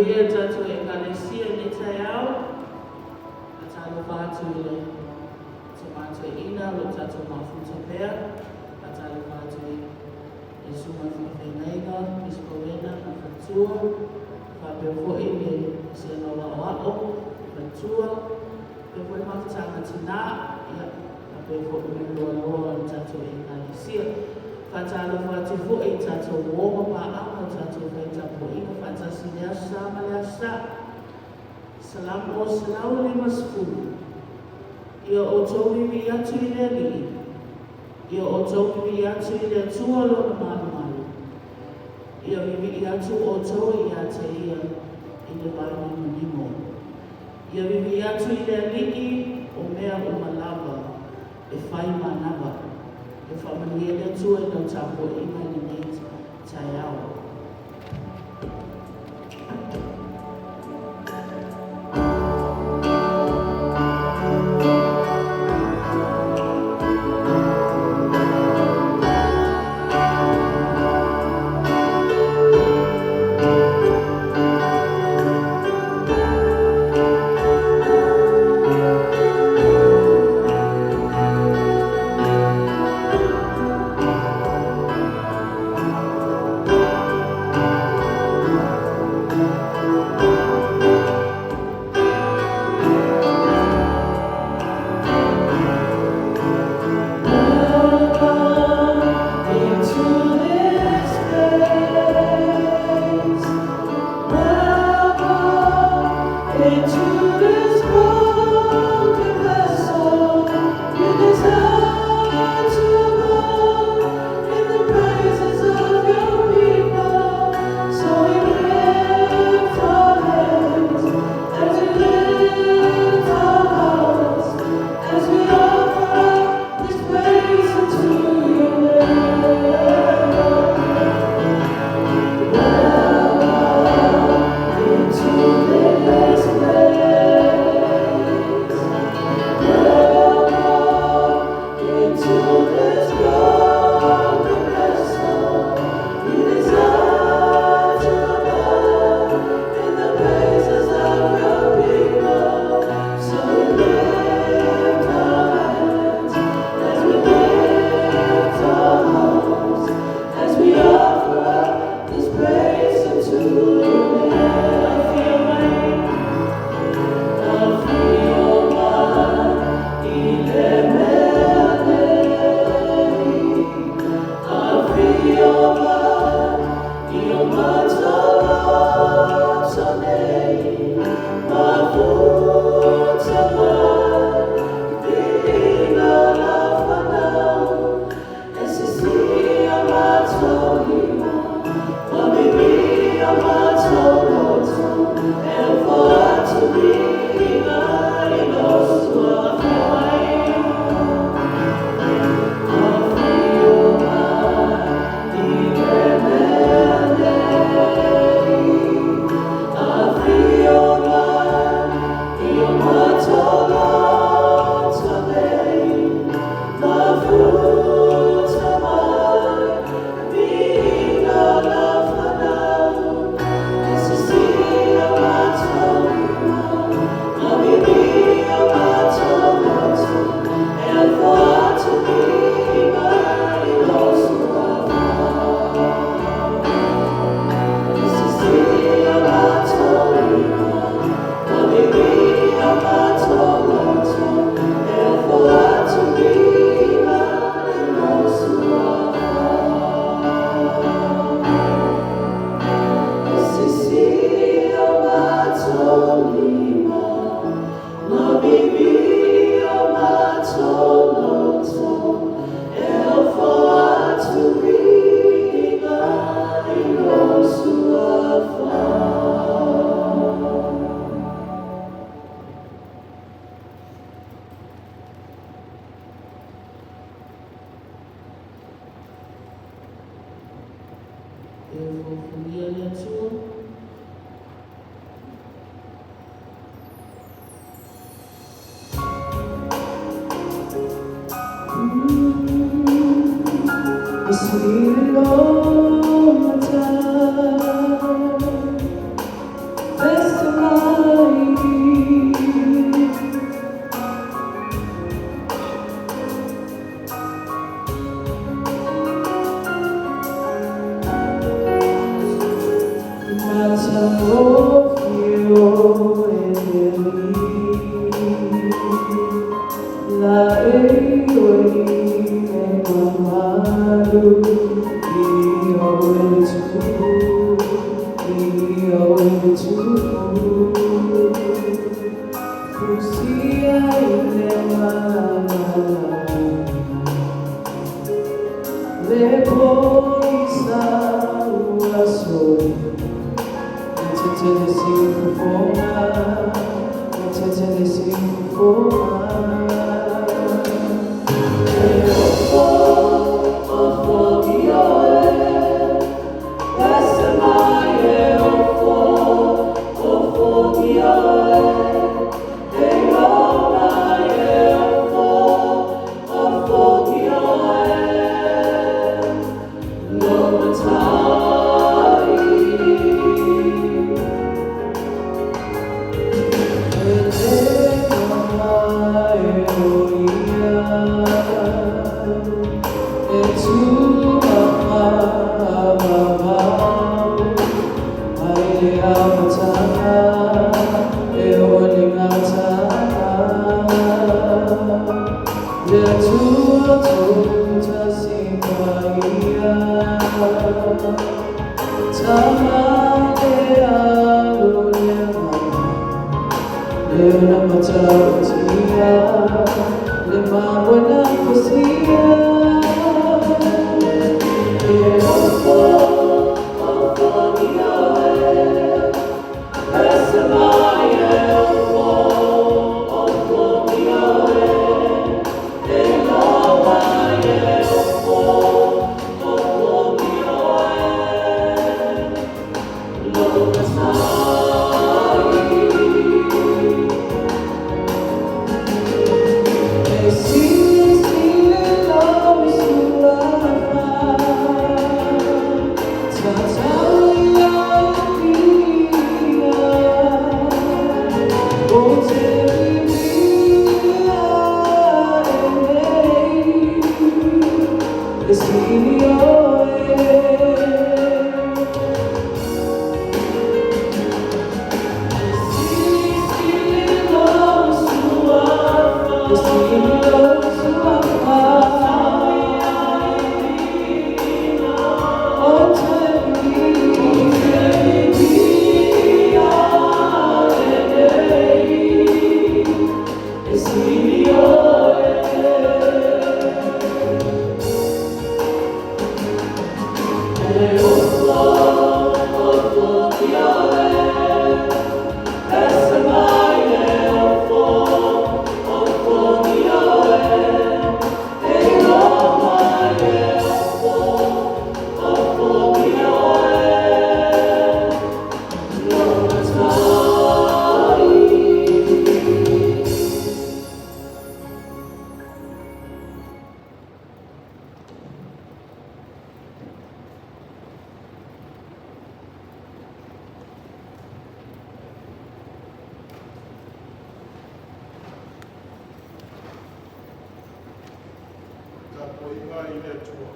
Manuia le tatou Ekalesia i lenei taeao. Faatalofa atu i le Tama Toeaina o lo o tatou mafuta pea. Faatalofa atu i le Susuga i Faafeagaiga, Miss Rowena ma le faletua, faapea foi le Vasega o Aoao, le faletua, faapea foi le Mafutaga Tina, ia, faapea foi le loaloa o le tatou Ekalesia. Faatalofa atu foi i tatou uo ma paaga o tatou fai tapuaiga faatasi i le Aso Sa ma le Aso Sa. Salamo 150. Ia outou vivii atu i le Alii, ia outou vivii atu i le Atua Lona malumalu, ia vivii atu outou ia te Ia i le vainimonimo. Ia vivii atu i le Alii o mea uma lava e fai manava. Ia faamanuia le Atua i lau tapuaiga i lenei taeao. E alofagia le Atua. Fusia i le malamalamaaga le pogisa ua soli. E tetele siufofoga, e tetele siufofoga. E ofo, ofo i oe, pese mai e ofo, ofo i oe. E mai e ofo, ofo i oe, lo matai. E le mamae o ia, e tumafa mai le amataga e oo i le gataaga. Le Atua Tutasi ma ia, Tama le Alo le Agaga, le ona matautia, le mamoe na fusia. E ofo, ofo i oe, pese mai e ofo, ofo i oe. E mai e ofo, ofo i oe, lo matai. E silisili lou suafa, tatau ia i viiga. O te viviia e nei, e sili oe. E silisili lou suafa, e sili lou suafa, O te viviia e nei, e sili oe. E ofo, ofo i oe, pese mai e ofo, ofo i oe. E mai e ofo, ofo i oe, lo matai. Tapuaiga i le Atua.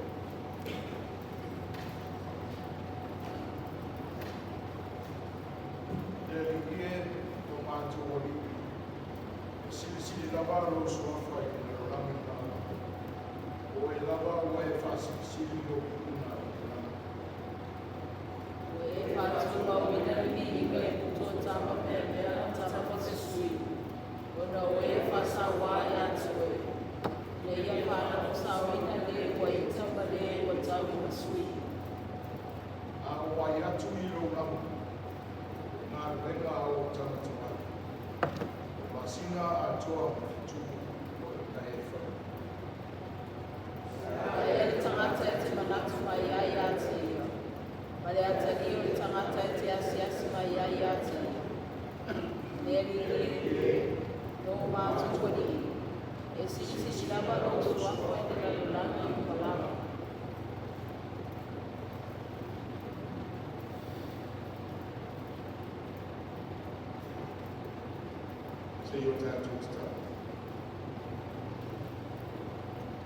Le Alii e, lo matou Alii, e silisili lava lou suafa i le lalolagi na o Oe lava ua e faasilisili lou viiga i le lagi. Ua e faatumauina le viiga i puto o tama meamea ma tama faafesui, ona o e faasauā ia te oe, ina ia faanaposaoina le ua ita ma le ua tauimasui. A o ai atu i lou lagi, o galuega a ou tagatagai, o masina atoa ma fetu o oe na e faia. Aia le tagata e te manatu mai ai ia te ia, ma le atalii o le tagata e te asiasi mai ai ia te ia. Le Alii e, lo matou Alii, e silisili lava lou suafa i le lalolagi uma lava. Se i o tatou tatalo.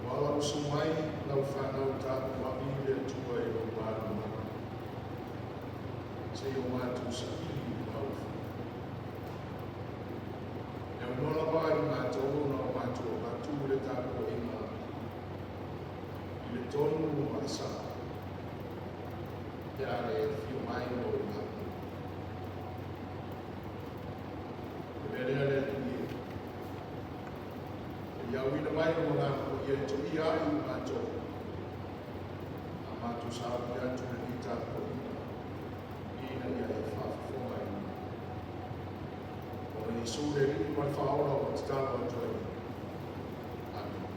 Ua alausu mai lau fanau tapuai i le Atua i lou malumalu. Se i o matou saili i lau afio. E aunoa lava i matou ona o matou avatu le tapuaiga i le tonu ma le sao, pe a le afio mai o i lagi. Le mea lea le Alii e, Ia auina mai lou Agaga Paia e tuia ai i matou a matou sauni atu i lenei tapuaiga ina ia e faafofoga i ona Iesu le Alii ma le Faaola ua tatalo atu ai. Amene.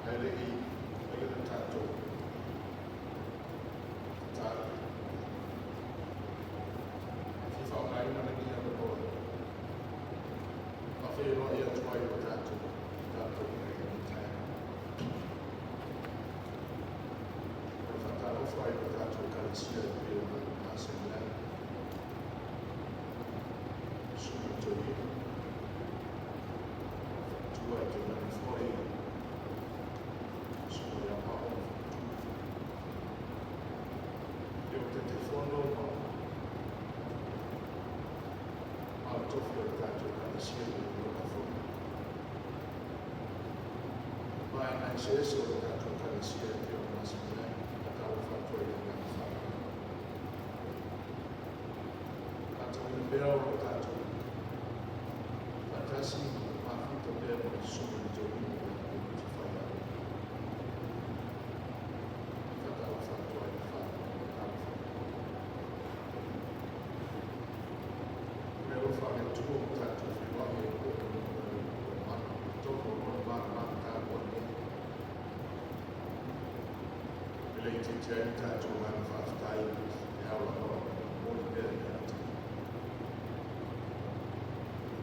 Ae le i faia le tatou tatalo, e fia faaaogaina lenei avanoa e faafeiloai atu ai i le tatou i lenei taeao. O le faatalofa i le tatou Ekalesia e pei ona masani ai. Susuga i Toeaina, faletua e tainane foi Susuga ia Mao ma faletua. E o Taitaifono ma le tofi o le tatou Ekalesia i le fono. Vaega eseese o le tatou Ekalesia e pei ona masani ai. faatalofa atu ai i le agaga faaaloalo. Faatauina pea o lo tatou faatasi ma mafuta pea ma le Susuga i le Toeaina ia Komiti Faiaoga. E faatalofa atu ai i le faaaloalo. Talofa. O le alofa o le Atua ua tatou feiloai ai foi i luga o mana, totonu o Lona malamalamata tapuai nei. E le itiiti ai le tatou agaga faafetai e ao lava ona momoli pea ia te Ia.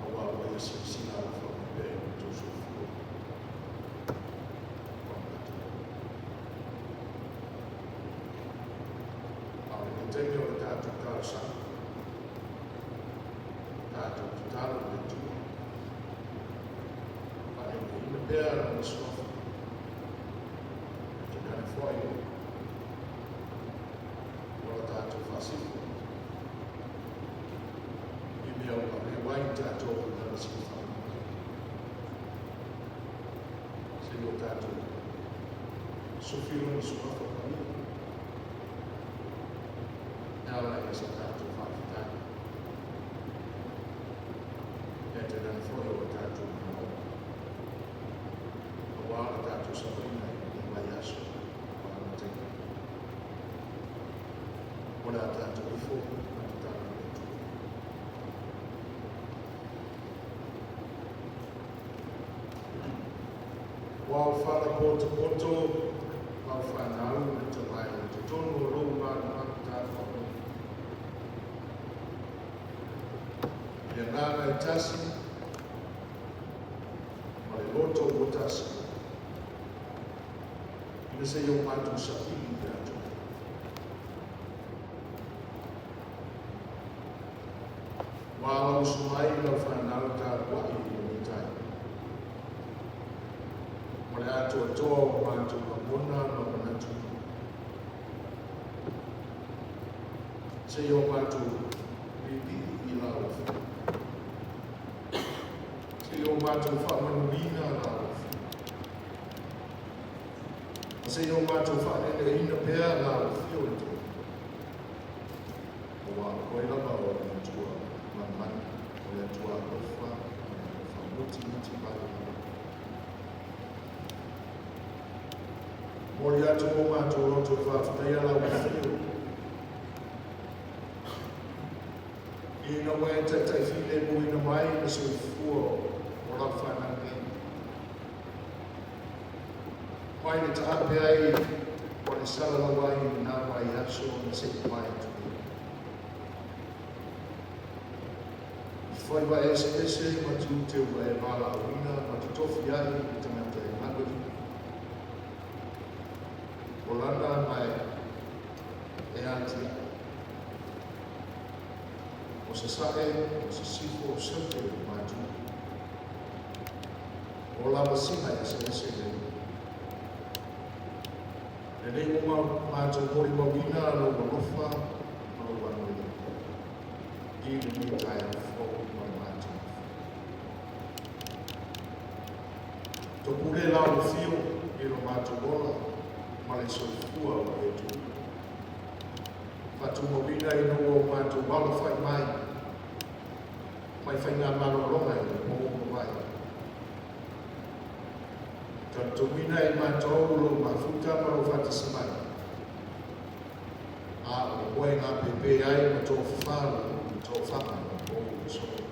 Aua ua Ia silasila alofa mai pea i lo outou soifua ma lo matou ola. A o lenei taimi o le tatou talosaga, tatou tatalo i le Atua, faaleoleoina pea Lona suafa, e tainane foi o la tatou faasifo i mea ua leu ai tatou i lana silafaga mai. Seia o tatou sufi Lona suafa paia, e ala i sa tatou faafetai, e tainane foi o tatou manaoga, aua la tatou savaliga i lenei vaiaso ma lona taimi. O le a tatou ifo ma tatalo i le Atua. Ua aofala potopoto lau fanau le tamai i totonu o lou malumalu tapuai. I le agaga e tasi ma le loto ua tasi, ina se i o matou saili ia te oe. Ua alausu mai lau fanau tapuai i lenei taeao, ma le atoatoa o matou lagona ma manatu, se i o matou pipii i lau afio, se i o matou faamanuina lau afio, ma se i o matou faaleeleina pea lau afio e te Aua o oe lava o le Atua manumanu, o le Atua alofa ma le alofa mutimiti mai lava. Momoli atu o matou loto e faafetaia lau afio, ina ua e taitai filemuina mai le soifua o lau fanau nei. Mai le taape ai o le salalau ai i lena vaiaso na seia pae atu nei. I faiva eseese ma tiute ua e valaauina ma totofi ai le tagata e galueina. O lana ma e atiae. O Sasae, o Sisifo, o Saute, o Matu. O lava sina eseese nei. Lenei ua matou molimauina lou alofa ma lou agalelei i lenei taeao fou ma le matou afio. Topule lau afio i lo matou ola ma le soifua ua e tuuina. Faatumauina ina ua o matou alafai mai mai faigamalologa i le po ua mavae. Talitonuina e matou lou mafuta ma lou faatasi mai, a o le moe gapepe ai ma tofafa le tofaga i le po ua sola.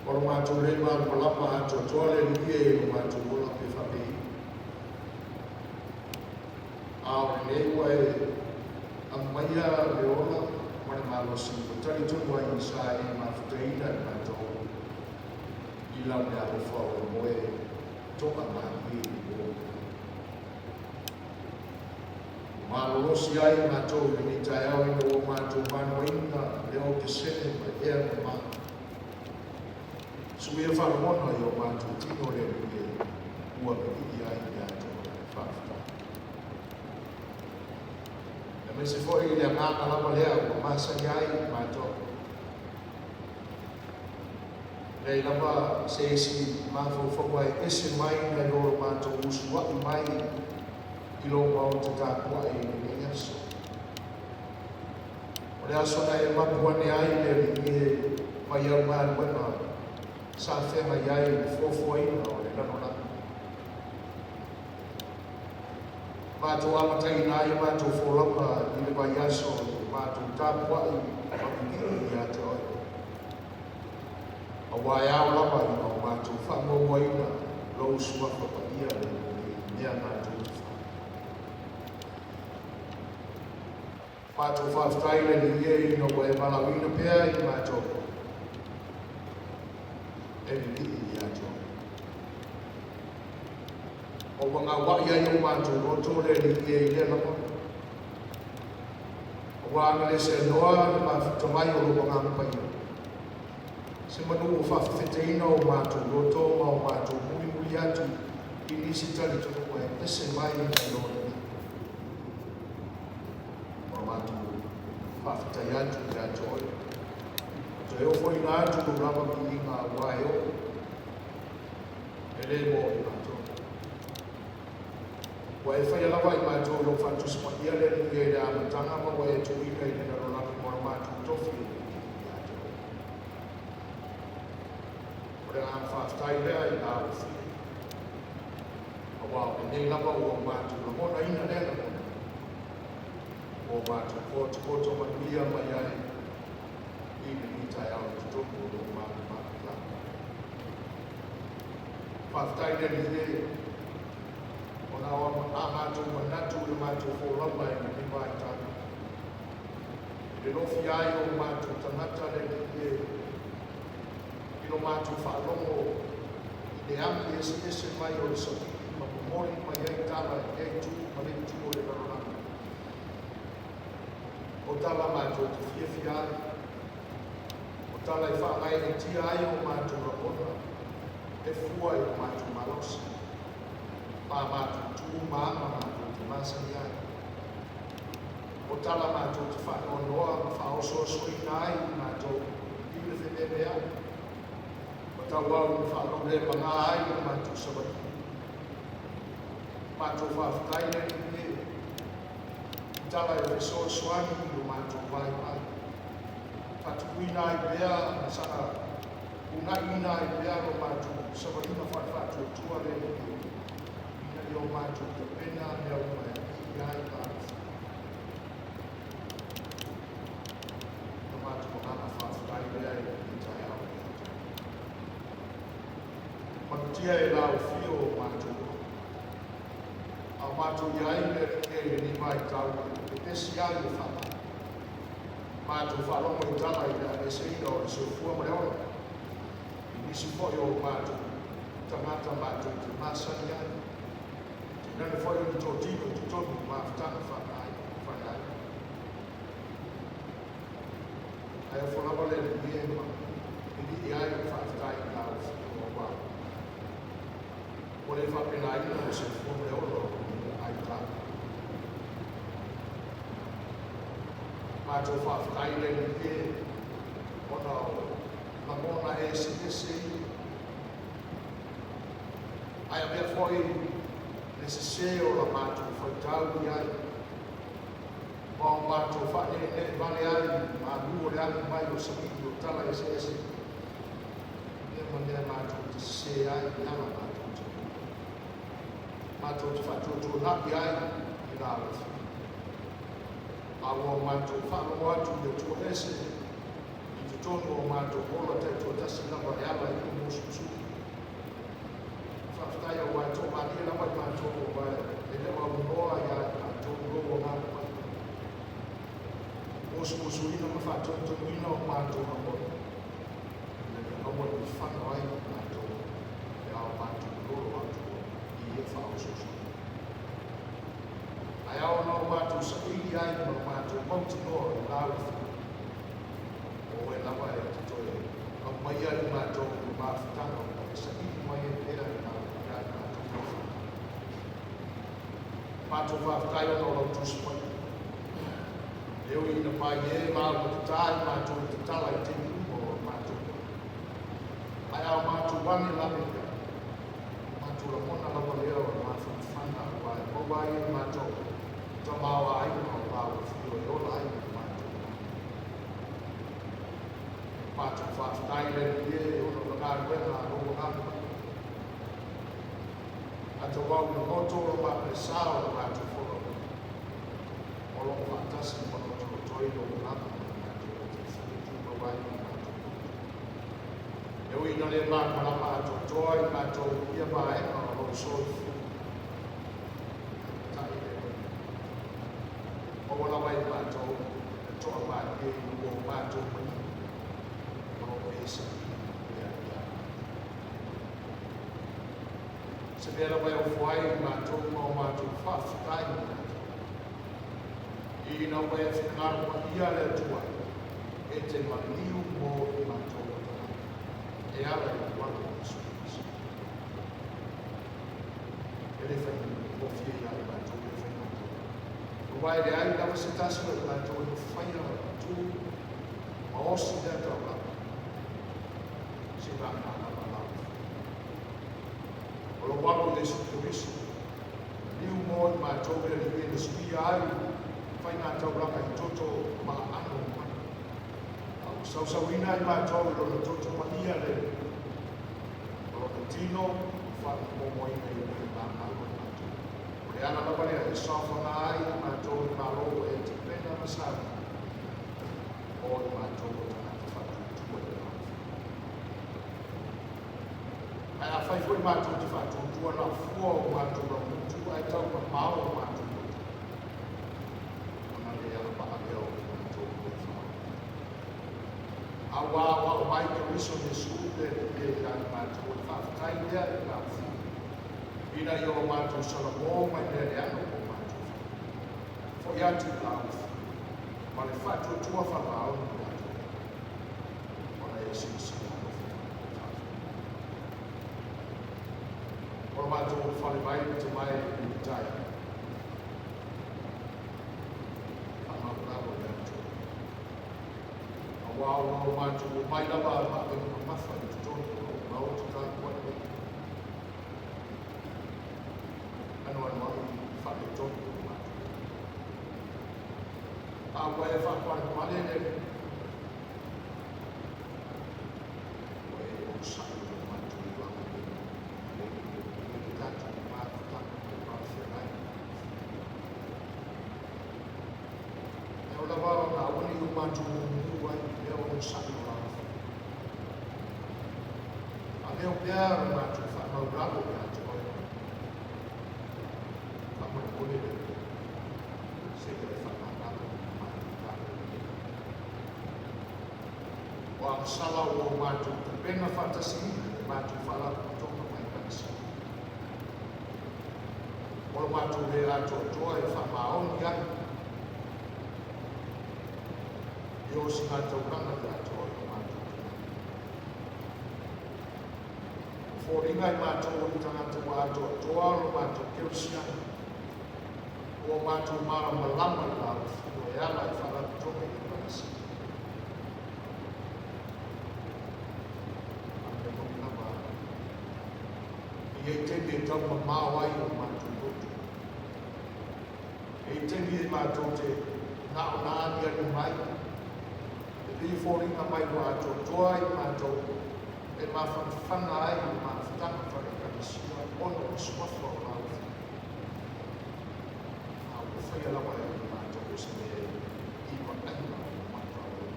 O lo matou le malamalama atoatoa le Alii e i lo matou ola pe faapei. A o lenei ua e aumaia le ola ma le malosi ua talitonu ai sa e mafutaina i matou i lau meaalofa o le moe toamalie i le po. Malolosi ai matou i lenei taeao ina ua matou manuaina le okesene ma le ea mama. Suia faalogona i o matou tino le Alii e ua pipii ai ia te oe. Faafetai. Aemaise foi i le agaga lava lea ua masani ai matou. E leai lava se isi mafaufauga e ese mai nai lo lo matou usua'i mai I lou maota tapuai i lenei aso. O le aso na e mapu ane ai le Alii e mai au galuega sa feagai ai i le fuafuaina o le lalolagi. Matou amataina ai a matou folauga i le vaiaso i le matou tapuai ma pipii ia te Oe. Aua e ao lava ina o matou faamuamuaina Lou Suafa Paia i mea matou te fai. Matou faafetai le Alii e ina ua e valaauina pea i matou e lilii ia te Oe. Ma ua gauai ai o matou loto le Alii e i lea lava. Ua ana le seanoa le mafuta mai o lou Agaga Paia. Se manu ua faafefeteina o matou loto ma o matou mulimuli atu i nisi talitonuga e ese mai i lo Alii. O matou faafetai atu ia te Oe. Toe ofoina atu lou lava viiga aua e oo, e le mo i matou. Ua e faia lava i matou lou Faatusi Paia le Alii e i le amataga ma ua e tuuina i le lalolagi mo le matou tofi e lilii ia te Oe. O le agaga faafetai lea i la ufia. Aua o lenei lava ua matou lagonaina lea lagona. Ua matou potopoto manuia mai ai i lenei taeao i totonu o lou malu. Faafetai le Alii e, ona o a matou manatu i le matou folauga i lenei vaitau. I le lofia ai o matou tagata le Alii e, i lo matou faalogo i le agi eseese mai o le savili ma momoli mai ai tala i lea itu ma le itu o le lalolagi. O tala matou te fiafia ai, o tala e faagaeetia ai o matou lagona, e fua i o matou malosi, ma matou tu ma aga matou te masani ai. O tala matou te faanoanoa ma faaosoasoaina ai i matou i le fememeai, ma tauau ina faalaulemagā ai le matou savaliga. Matou faafetai le Alii e, i tala e fesoasoani i lo matou vaivai, faatupuina ai pea ma saga uunaiina ai pea lo matou savaliga faale-faatuatua le Alii e, ina ia o matou tapena mea uma e apii ai ma alofia. O matou agaga faafetai lea i lenei taeao ia te Oe. Manutia e la ufio o matou a o matou i ai le Alii e i lenei vaitau e pepesi ai le fama. Matou faalogo i tala i le aveeseina o le soifua ma le ola i nisi foi o matou tagata matou te masani ai. Tainane foi o ni totino i totonu o mafutaga faaleaiga. Ae ofo lava le Alii e ma lilii ai le faafetai i la ufio aua ua le faapenaina le soifua ma le ola o aitau. Matou faafetai le Alii e, ona o lagona eseese ia. Ae avea foi le sesē o la matou faitau i ai, ma o matou faaneenee vale ai i malu o le agi mai o savili o tala eseese, mea ma mea matou te sesē ai i ala matou te faatuatuana'i ai i la alofi. A ua matou faalogo atu i Atua ese i totonu o matou ola taitoatasi lava e ala i musumusuga. Faafetai aua e toamalie lava i matou aua e le o aunoa ia i matou lou Agaga Paia. Musumusuina ma faatonutonuina o matou lagona, ina ia aua ne i fano ai i matou pe a o matou lolo atu i ia faaosoosooga. Ae ao ona o matou saili ai ma lo matou mautinoa i la ufio, o oe lava e te toe aumaia i matou i le mafutaga ua e saili mai ai pea i ia i matou lofi. Matou faafetai ona o lau Tusi Paia. E ui ina mai e la ua tatā i matou i tatala i taimi uma o matou. Ae a o matou ane lave ia, o matou lagona lava lea o le mafanafana aua e maua ai e matou Matou au i le moto o lo matou sa o le matou fono o lo o faatasi ma lotolotoi lou agaga ma le matou taifua tumau ai ma matou. E ui ina le malamalama atoatoa i matou i ia vaega o lou soifua, ae peitai le maua lava i matou le toamalie ina ua o matou manino o lo o e saili pea ia matou. Se mea lava e ofo ai i matou ma o matou faafetai i matou. Ina ua e finagalo paia le Atua e te maliu mo i matou o tagata e ala i le alo o Iesu Keriso. E le faigofie ia i matou le faiga. Aua e leai lava se tasi o i matou e mafaia ona tu ma osi lea taulaga seivagana lava lau O lou alo Iesu Keriso, maliu mo i matou le Alii e na suia ai faiga taulaga i toto ma aano o manu. A ua sausauina i matou i lona toto paia le o lona tino faamomoina i le magalo i matou. O le ala lava lea e saofaga ai i matou i Malo ua e tapena ma sauni mo i matou o tagata faatuatua i lau. Ae afai foi matou te faatuatua na o fua o matou laugutu ae taumamao o matou loto, ona le agavaa lea o i matou mo le faaola. A ua aoao mai Keriso Iesu le Alii ia i matou, o le faafetai lea i lau ina ia o matou salamo mai mea leaga ua matou fai. Fo'i atu i lau ma le faatuatua faamaoni ia te oe, ona e silasila alofa mai i le faafetai. O le matou fale mai le tamae i le taeao. Faamaulalo le Atua. Aua ua o matou omai lava ma avega mamafa i totonu o lou maota tapuai nei. Anoanoai faaletonu o matou. A ua e faapalepale le Alii, ua e onosai i lo matou agalelei i le tatou mafutaga ma le va feagai. E ao lava ona aua ne i o matou mumu ai i lea onosai o lau. Avea pea le matou faamaulalo ia te oe. Faamolemole le Alii, seia e faamagalo i le matou tatou. O agasala ua o matou tapena faatasiina i le matou faalapotopotoga ma Ekalesia. O le matou le atoatoa e faamaoni ai i o siga taulaga ia te oe o matou tagata. O foliga i matou o ni tagata ua atoatoa lo matou kerisiano, ua matou malamalama i laufiu e ala i faalapotopotoga i Ekalesia. A mea moni lava, e i ai taimi e taumamao ai o matou loto. E i ai taimi e matou te na o na aniani mai, e pei foliga mai ua atoatoa i matou e mafanafana ai i le mafutaga faale-Ekalesia ona o le suafa o laufiu. A ua faia lava e matou o se mea i vaaiga o mata o le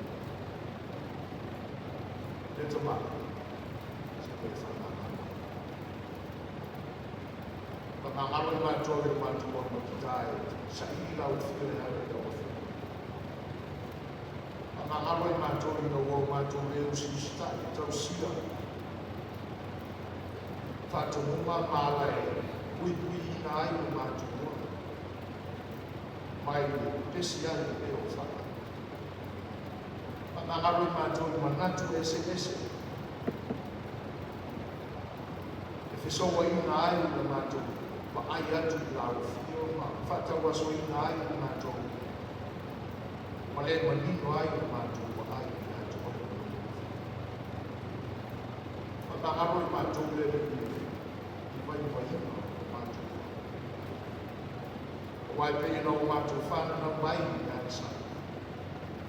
Le tama, se mea faamagalo. Faamagalo i matou i le matou aumatita e saili laufiu e ala i lau afioga. Faamagalo i matou ina ua o matou le usiusitai e tausia faatonuga ma ala e puipuiina ai o matou ola mai le pepesi ai e pei o faamai. Faamagalo i matou i manatu eseese e fesouaina ai le matou vaai atu i laufio ma faatauasoina ai le matou ma le manino ai le matou vaai ia te oe ma lou Faamagalo i matou le Alii i vaivaiga o le matou Aua e pei ona o matou fananau mai i le agasala,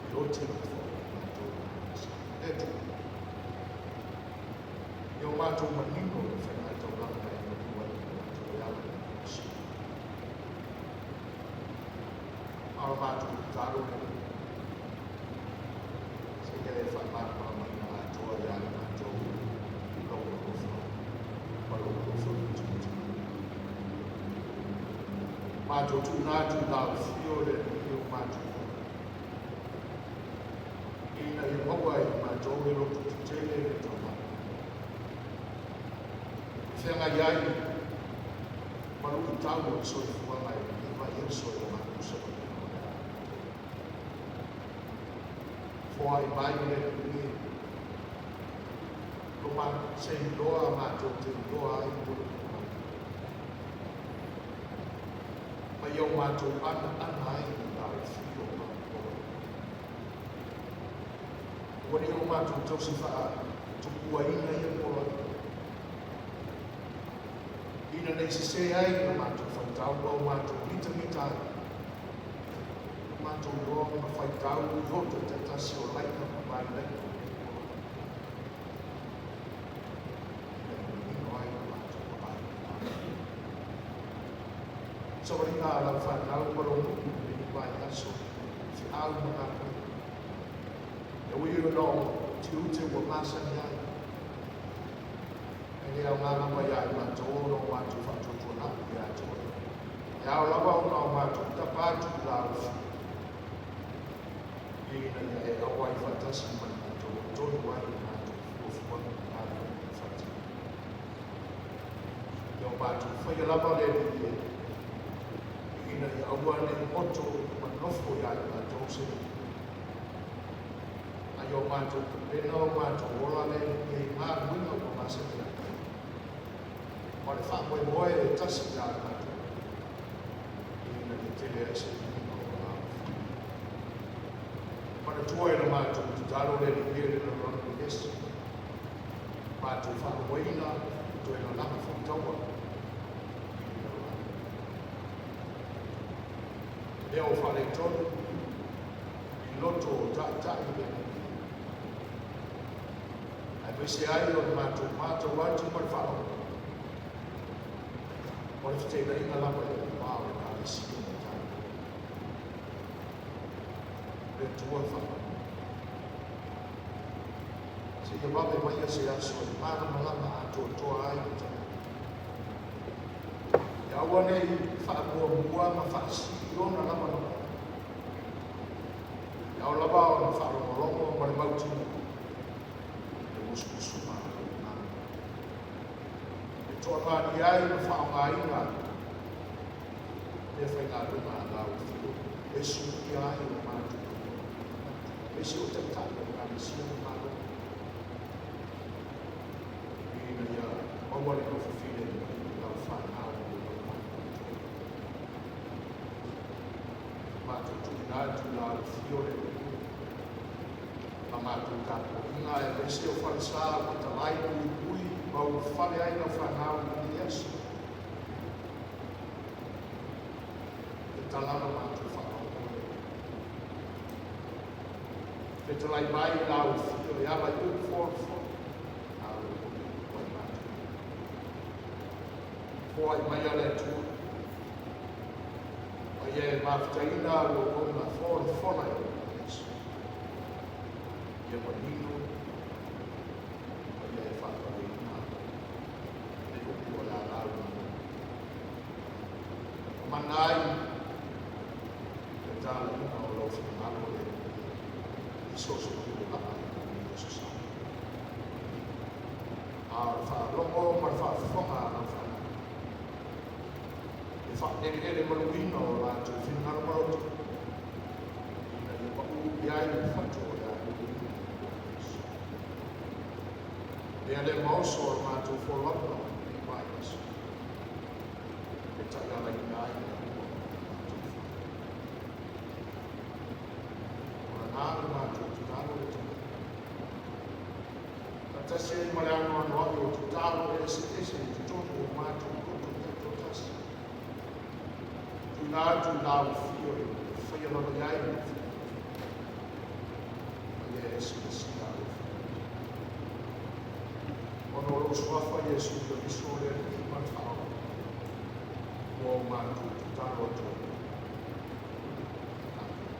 e oti ai foi i matou le agasala. Le Atua, ia o matou manino i le faiga taulaga na e maliu ai i matou e ala finagalo le seia e faamalamalamaina atoa ia i matou lou alofa ma lou alofa mutimuti. Matou tuuina atu i le afio o le Alii o matou ola, ina ia maua e i matou le loto tetele le taulaga e feagai ai ma luitau o le soifuaga i lenei vaiaso i le matou savaliga o le a matou. Foai mai le Alii e, lo se iloa matou te iloa ai mo le mai. Ma ia o matou anaana ai i le afio o matou. Ua le o matou tausi faatupuaina ia poloaiga, ina nei sesē ai na matou faitau ma o matou mitamita ai, o matou iloa ona faitau i loto taitasi o laina ma vailaina o lenei poloaiga, ina ia manino ai le matou vaai i le savaliga a lau fanau ma lou nuu i lenei vaiaso i feau ma galuega. E ui ona o tiute ua masani ai, e le aoga lava ia i matou ona o matou faatuatuanai ia te oe. E ao lava ona o matou tapa atu i lau afio, ina ia e auai faatasi ma i matou e tonu ai o matou fuafuaga ma galuega e faatino. Ia o matou faia lava le Alii e, ina ia aua nei oto ma nofo ia i matou se a ia o matou tapena o matou ola le Alii e i galuega ua masani ai, ma le faamoemoe e tasi ia i matou, ina ia tele ai se viiga o lau afio. Manatua e le matou tatalo le Alii e le lalolagi esi, matou faauaina toe lalaga faitaua i le lalolagi. Lea o faaletonu i loto o taitai le Alii, aemaise ai o le matou matau atu ma le faalogo o le feteenaiga lava i le va o le Ekalesia ma tatou. Le Atua faamanuia. Seia vave maia se aso e malamalama atoatoa ai le tagata. Ia aua nei faamuamua ma faasili ona lava lava. Ia ao lava ona faalogologo ma le mautinoa i le musumusuga a lou Agaga e toamalie ai ma faaaogaina meafaigaluega a lau afio e suia ai o matou aemaise o taitai o Ekalesia ma Malo, ina ia maua le nofo filemu i lau fanau i le lalolagi atoa. Matou tuuina atu i lau afio le Alii ma matou tapuaiga aemaise o falesa ua talai puipui ma ulufale ai lau fanau i lenei aso. Tatala lo matou faamoemoe. Fetalai mai i lau afio e ala i upu folafola a o upu ai matou. Foai mai a le Atua, ma ia e mafutaina au auauna folafola e lenei aso. Ia manino ma ia e faatauaina le upu o le a lauga mai. Mana ai le talaiga o lau finagalo le Alii i so o se pule laa i lenei aso sa. A o le faalogo ma le faafofoga a lau fanau, le faaeleele maluina o latou finagalo ma loto, ina ia pau i ai le fatu o le alualuina i lenei aso. Lea le maoso o le matou folauga i lenei vaiaso, e taialaina ai le Atua i matou fai. O lena le matou tatalo le Atua. Faatasi ai ma le anoanoai o tatalo eseese i totonu o matou loto taitoatasi. Tuuina atu i lau afio e faia lava i ai le finagalo, ma ia e silasila alofa. Ona o lou suafa Iesu Keriso le Alii ma le Faaola, ua o matou tatalo atu ai. Amen.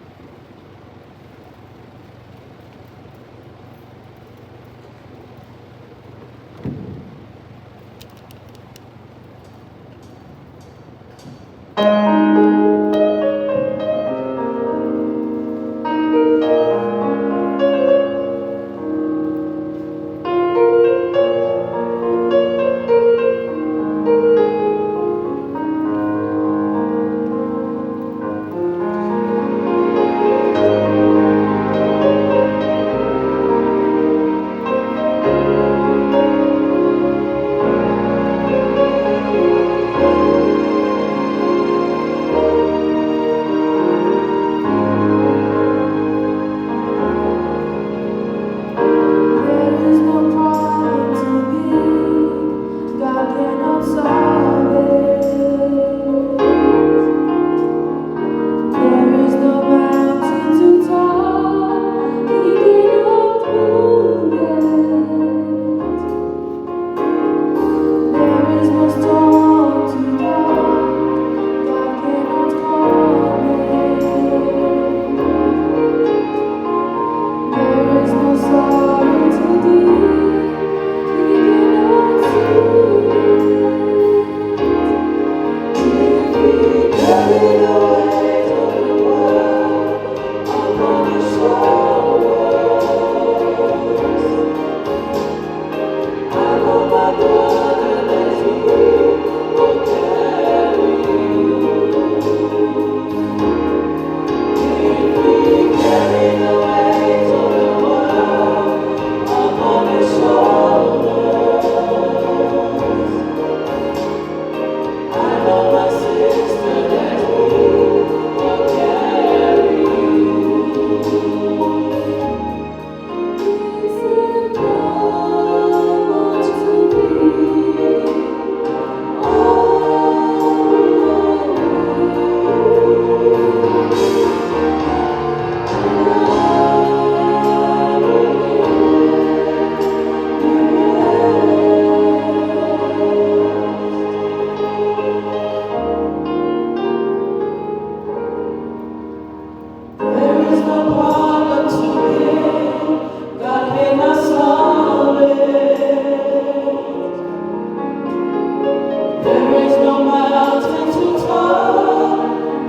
There is no mountain too tall,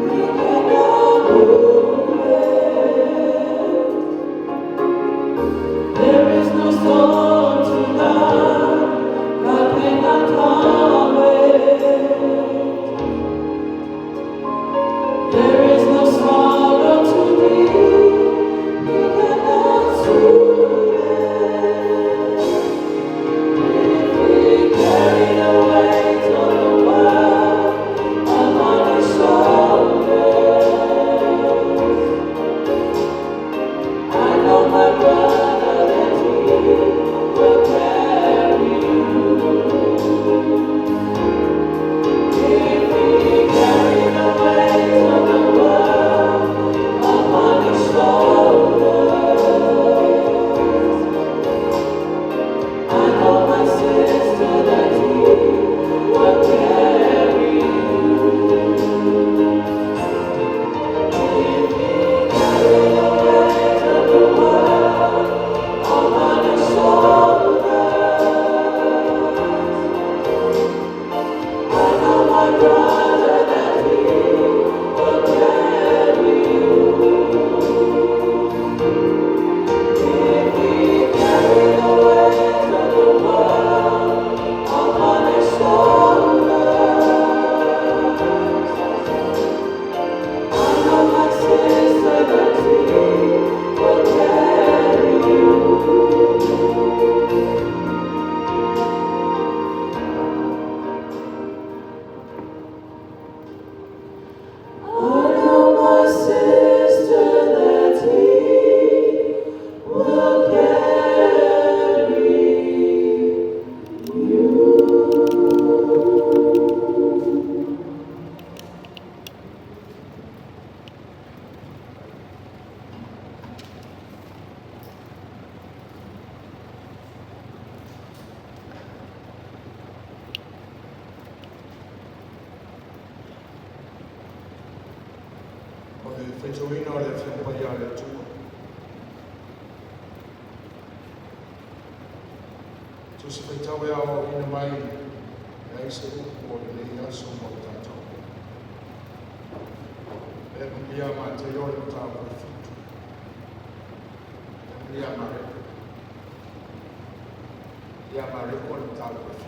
He cannot move it. There is no storm too loud, God cannot calm it. There is no sorrow too deep, He cannot soothe it. If He carried the weight of the world upon His shoulders, I know my brother that He will carry you. If He carried the weight of the world upon His shoulders, I know my sister that He will carry you. If He carried the weight of the world upon His shoulders, I know my brother that He will carry you. If He carried the weight of the world upon His shoulders, I know my sister that He will carry you. I know my sister that He will carry you. O le faitauina o le Afioga Paia a le Atua. Tusi faitau e aoaoina mai e ai se upu o lenei aso mo le tatou. E amulia Mateo le mataupu e 7. E amulia Mareko. Ia Mareko le mataupu e 7.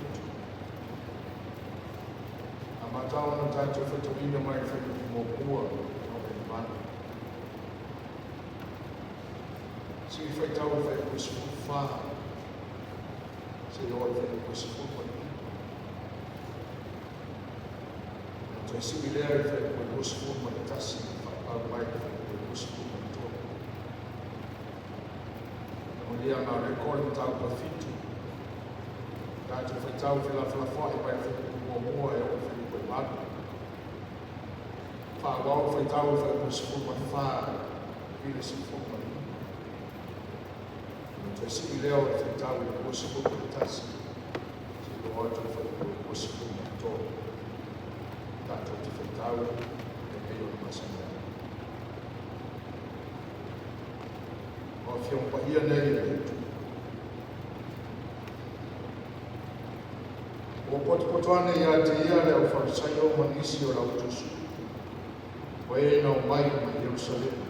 Amata ona tatou faitauina mai le fuaiupu muamua e oo i le 8. Sili faitau le fuaiupu 14 seia oo i le fuaiupu 19. Ona toe sii lea i le fuaiupu 21 faapau mai le fuaiupu 23. Amulia Mareko le mataupu e 7. Tatou faitau felafolafoai mai le fuaiupu muamua e oo i le fuaiupu e 8. Faaauau le faitau i le fuaiupu 14 i le 19. Ona toe sii lea o le faitau i le 21 seia oo atu i le fuaiupu 23. Tatou te faitau e pei ona masani ai. O Afioga Paia nei a le Atua. Ua potopoto ane ia te ia le aufarisaio ma nisi o le autusu, o e na omai mai Ierusalema.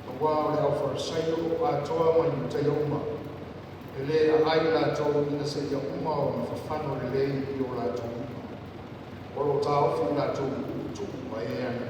Auā o le aufarisaio atoa ma Iutaia uma, e lē aai latou ina seia uma ona fafano lelei i o latou lima. O lo o taofi i latou i utu'u ma e ana.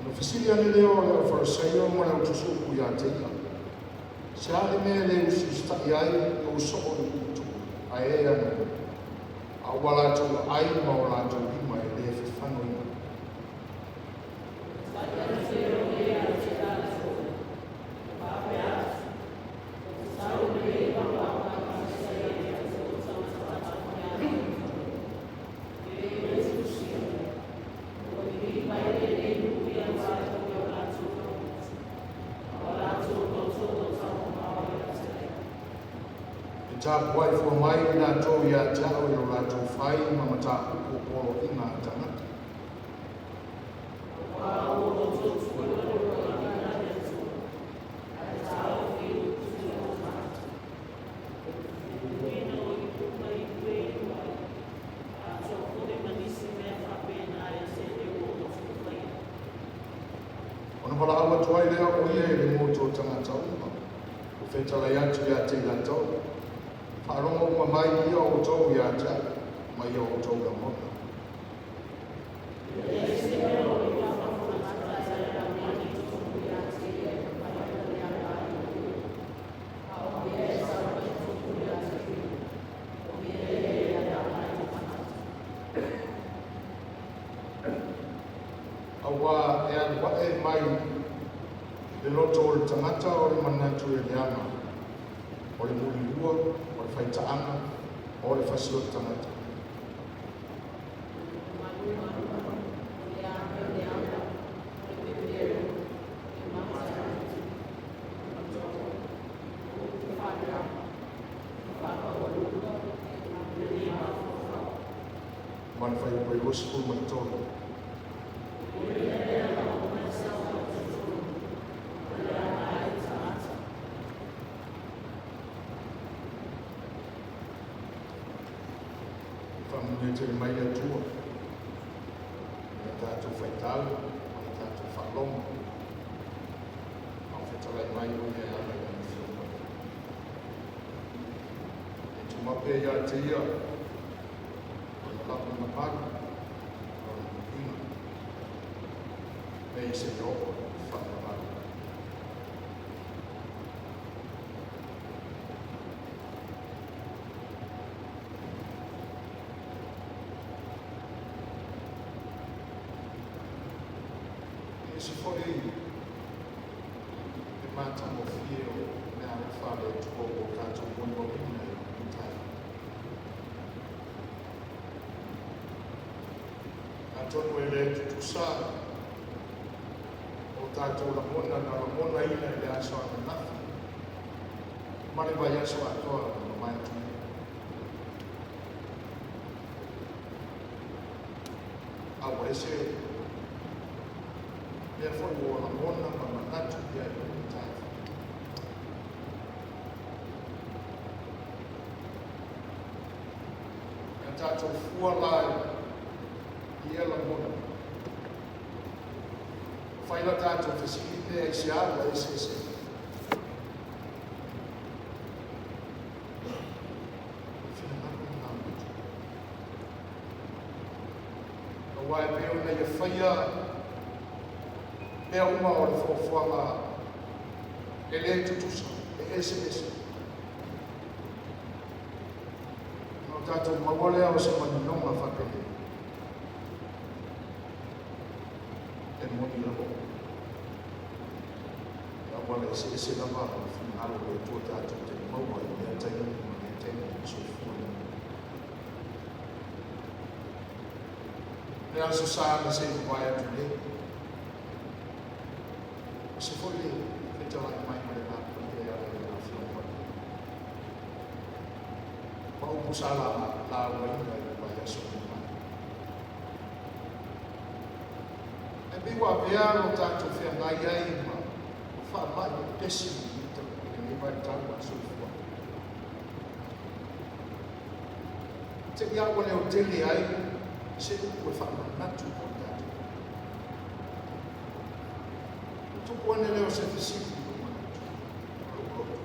Ona fesili ane lea o le aufarisaio ma le autusu'u ia te ia, Se a le mea e lē usiusita'i ai ou soo i utu'u ae e ana, a ua latou aai ma o latou lima e lē fafanoina? Tapuai fua mai i latou ia te au i lo latou fai ma mataupu o poloaiga a tagata. Ona valaau atu ai lea o ia i le motu o tagata uma, ua fetalai atu ia te i latou, Faalogo uma mai ia outou ia te au, ma i o outou lagona. Auā e alu ae mai le loto o le tagata o le manatu e leaga, o le mulilua, o le faitaaga, o le fasioti tagata. Ma le fuaiupu e 23. Faamanuia tele mai le Atua i le tatou faitau ma le tatou faalogo. A o fetalai mai o ia e ala i lana Afioga Paia. E tumape ia te ia lona lava mamalu ma lona viiga, nei seia oo i le faavavau. E ese foi le matagofie o meaalofa a le Atua ua tatou molimauina i lenei taeao. Atonu e le tutusa o tatou lagona na lagonaina i le aso ananafi ma le vaiaso atoa na mavae atu nei. A ua ese mea foi ua lagona ma manatu i ai i lenei taeao. E tatou fua la i ia lagona. Fai la tatou fesili pe aisea ua eseese ai. O le finagalo lena o le Atua. Aua e pei ona ia faia mea uma o le fuafuaga e le tutusa, e eseese. Ona o tatou maua lea o se maninoga faapenei, e moni lava e auala eseese lava le finagalo o le Atua tatou te maua i lea taimi ma lea taimi o le soifua nei. Le Aso Sa na se i mavae atu nei, ese foi le fetalai mai ma le Va Paia e ala i lana Afioga Paia. Ma upu sa laugaina i le vaiaso ua mavae. Ae pei ua avea lo tatou feagai ai ma faamai pepesi i lenei vaitau o le soifuaga. Te i a ua leotele ai se upu e faamanatu mo i tatou. Ona tupu ane lea o se fesili i lou manatu ma lou loto.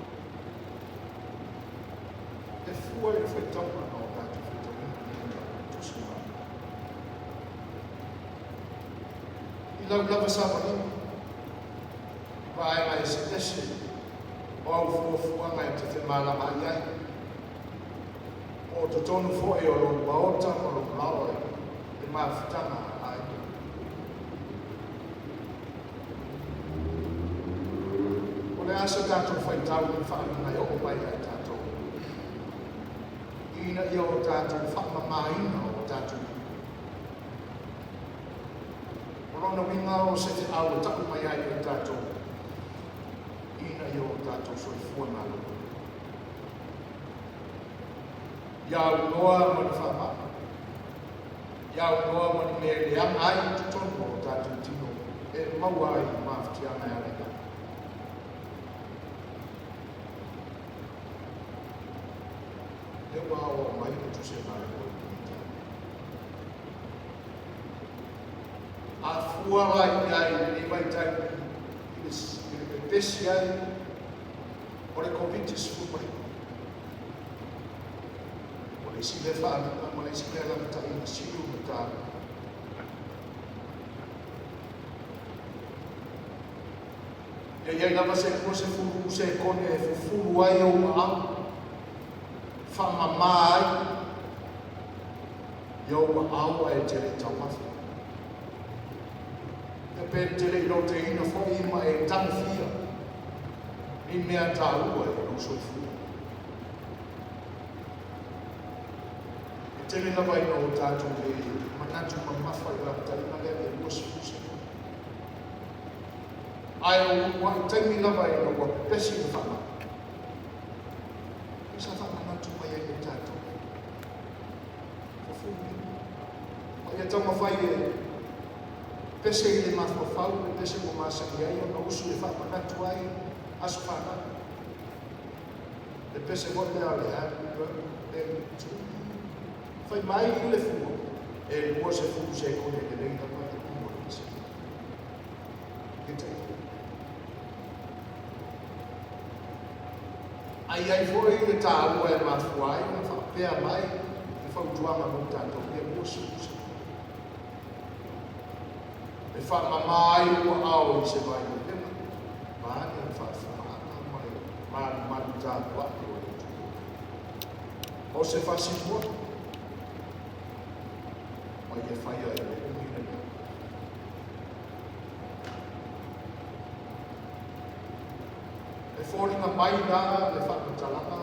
E fua i le faitauga na o tatou faitauina nei i lalo o le Tusi Paia. I lau lava savaliga, i vaega eseese o au fuafuaga e te femalagaai ai, po o totonu foi o lou maota ma lou laoa i le mafutaga a aiga. O le a se tatou faitau i faaaliga e oo mai ia i tatou, ina ia o tatou faamamaina o tatou lima? O lona uiga o se feau e tau mai ai ia i tatou, ina ia o tatou soifua maloloina. Ia aunoa ma ni faamai, ia aunoa ma ni mea e leaga ai i totonu o tatou tino e maua ai i mafatiaga e ala i lalo. Lea ua aoao mai le Tusi a Mareko i lenei taeao. A fua la i ai i lenei vaitaimi i le pepesi ai o le Koviti-19, o le isi lea faaaliga ma le isi lea lagataiga sili ona taua. Ia i ai lava se 20 sekone e fufulu ai ou aao, faamama ai i ou aao ae e te le i taumafa. Ia pe te le i loteina foi ma e tagofia ni mea taua i lou soifua. E tele lava ina o tatou le manatu mamafa i le lapataiga lea le 20 sekone. Ae o uluai taimi lava ina ua pepesi le faamai, lea sa faamanatu mai ai ia i tatou, fufulu lima, ma ia taumafai e pese i le mafaufau le pese ua masani ai ona usu e faamanatu ai aso fanau. Le pese foi lea o le happy birthday to you. Fai mai le fua, e 20 sekone lelei lava le pu o le pese. A i ai foi le taua e mafua ai ona faapea mai le fautuaga mo tatou, ia 20 sekone. E faamama ai ou aao i se vailupega, vaeane le faafofogaaga ma le malumalu tapuai o le atunuu. O se faasimua, ma ia faia e le umi lena. E foliga mai la le faamatalaga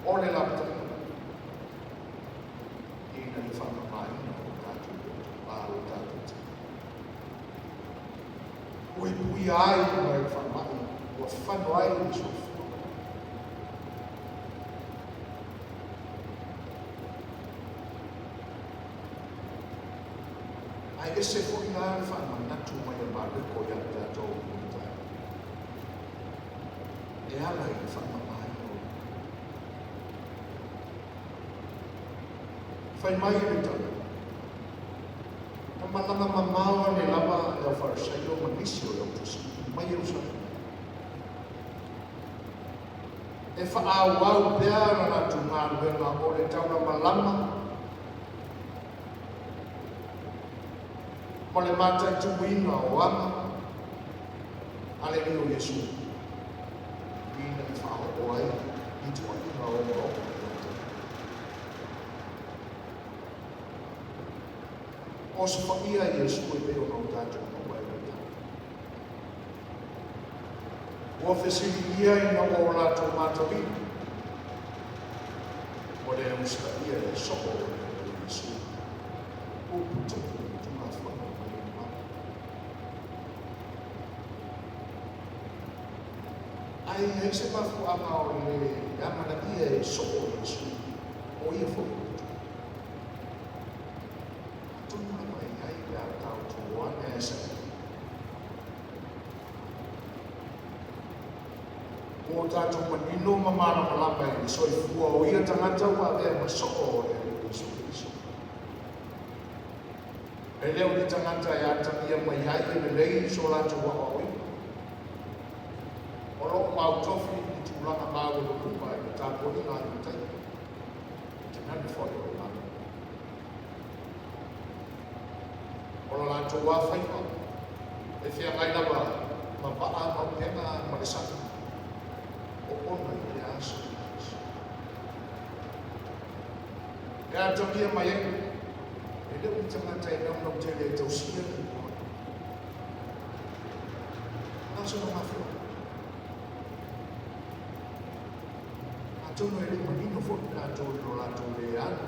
o le lapataiga ina ia faamamaina o tatou loto a o tatou tino. Puipuia ai mai le faamai ua fano ai le soifua. Ae ese foi la le faamanatu mai a Mareko ia i tatou i lenei taeao, e ala i le faamamaina o lima. Fai mai le tala, na malaga mamao ane lava le au Farisaio ma nisi o le au Tusi mai Ierusalema, e faaauau pea la latou galuega o le taulamalama ma le mataituina o aga a le Alii o Iesu, ina ia faaoo ai ni tuuaiga ogaoga ia te ia. Osofaia Iesu e pei ona o tatou maua i le tala. Ua fesiligia ina ua o latou matauina, ua le usitaia e soo o le Alii o Iesu upu tupu i le Tulafono ma le mamalu. Ae i ai se mafuaaga o le amanaia e soo o Iesu, o ia foi o le Atua. Atonu lava e i ai pe a taoto ane ae saili. Ua o tatou manino ma malamalama i le soifua o ia tagata ua avea ma soo o le Alii o Iesu Keriso. E le o ni tagata e atagia mai ai e lelei so latou aoaoina. O lo o mautofi i tulaga maualuluga i le tapuaiga a Iutaia, tainane foi o le Malo. O lo latou lava faiva e feagai lava ma vaa ma upega ma le sami, oona i lea aso i lea aso. E atagia mai ai, e le o ni tagata e naunau tele e tausia ni poloaiga. O le a sona mafuaaga? Atonu e le manino foi i latou i lo latou le alu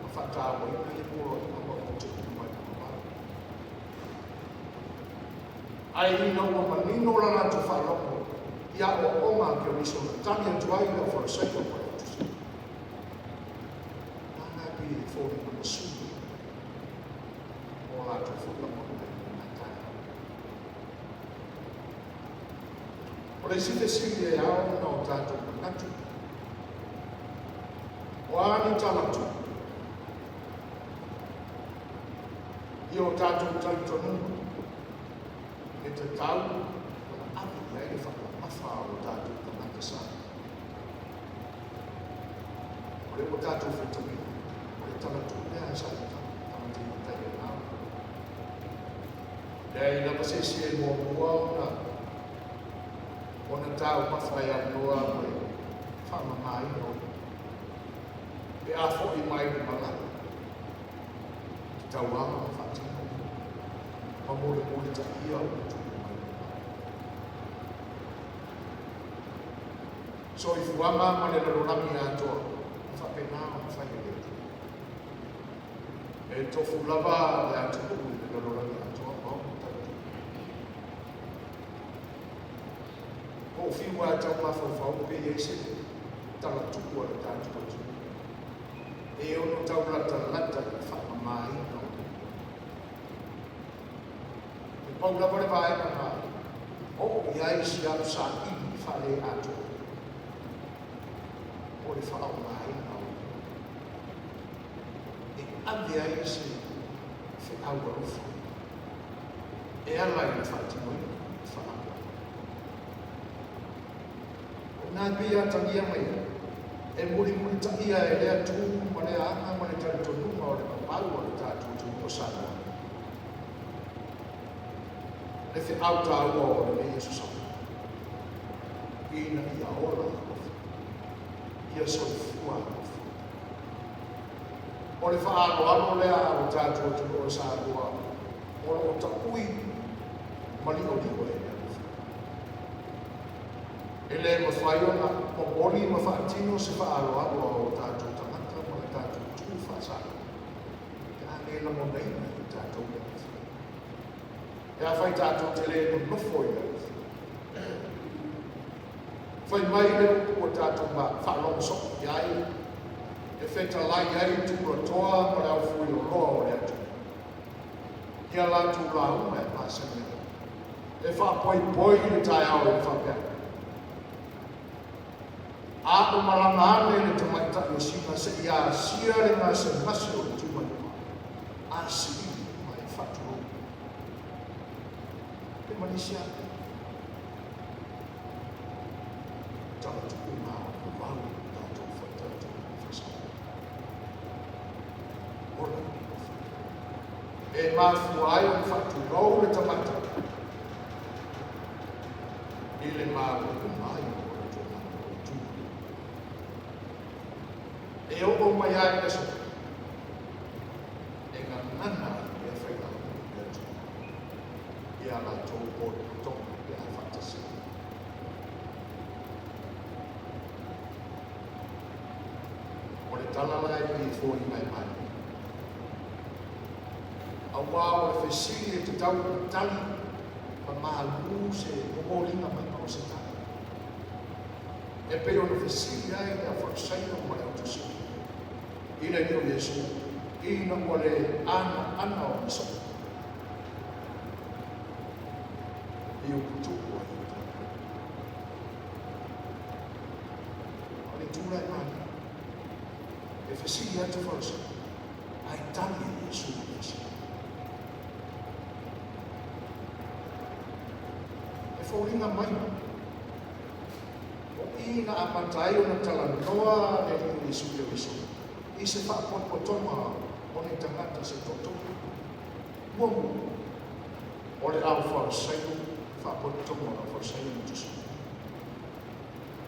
ma faatauaina ia poloaiga ma upu tupu mai le mamalu. Ae ina ua manino la latou faalogo i aoaoga a Keriso na tali atu ai le aufalesaio ma le autusi. foliga masui o latou foi lagona i lena taeao. O le isi fesili e ao ona o tatou manatu, o a ni talatupe i o tatou talitonuga e tatau ona ave i ai le faamamafa a o tatou tagata Samoa? O lea ua tatou faitauina, o le talatupe lava sa tagata i matai i lena vaitau. E leai lava se isi e muamua ona taumafa e aunoa ma le faamamaina o ia. Pe a foi mai le malaga, e tatau lava ona faatino ma molimolitaia ona tupu mai le malaga. Soifuaga ma le lalolagi atoa, e faapena ona fai e le Atua. E tofu lava le atunuu i le lalolagi atoa ma ona talatupe. Po o fiu lava e tau mafaufau pe i ai se talatupu a le tatou atunuu e ono taulatalata i le faamamaina o le. E pau lava le vaega na oo i ai si au saili faale-atoa, o le faaaogaina o e ave ai se feau alofa e ala i le faatinoina o faalapotopotoga. O i ina e pei e atagia mai ai, e mulimulitaia e lea tu ma lea aga ma le talitonuga o le mamalu o le tatou atunuu o Samoa le feau taua o lenei Aso Sa, ina ia ola alofa, ia soifua alofa. O le faaaloalo lea a lo tatou atunuu o Samoa o lo o taui ma li'oli'o ai le alofa. E le mafai ona momoli ma faatino se faaaloalo a o tatou tagata ma le tatou tu faa-Samoa pe a le lagonaina e tatou le alofa. Pe afai tatou te le nonofo i le alofa. Fai mai le upu ua tatou faalogo soo i ai, e fetalai ai tulatoa ma le aufueloloa o le atunuu i a latou lauga e masani ai, e faapoipoi i le taeao i le faapea, A o malaga ane le tamaitai o Sina seia asia le gasegase o le tumalima, a sii i luga e faatulou. Pe ma nisi lava mea. Talatupe na o le vavau o le tatou fatalatupe faasaoa. Ola i le alofa. E mafua ai ona faatulou le tamaitai i le maua mai o le tulaga o le tumalima. E oo mai lava i le aso e gagana ai lea failauga i le Atua i a latou potopotoga pe a faatasi ai. O le tala la e pei e foliga e malilie, aua o le fesili e tatau ona tali ma malu se momoliga maiga o se tala, e pei ona fesili ai le Aufarisaio ma le Autusili i le Alii o Iesu ina ua le anoano ona soo i upu tupu a Iuta. O le itu la e malilie, e fesili atu Farisai, ae tali e Iesu i le fesili. E foliga mai o i na amata ai ona talanoa le Alii o Iesu i le i se faapotopotoga o ni tagata se toatolu. Muamua, o le Aufarisaio, faapotopotoga o le Aufarisaio ma Tusui.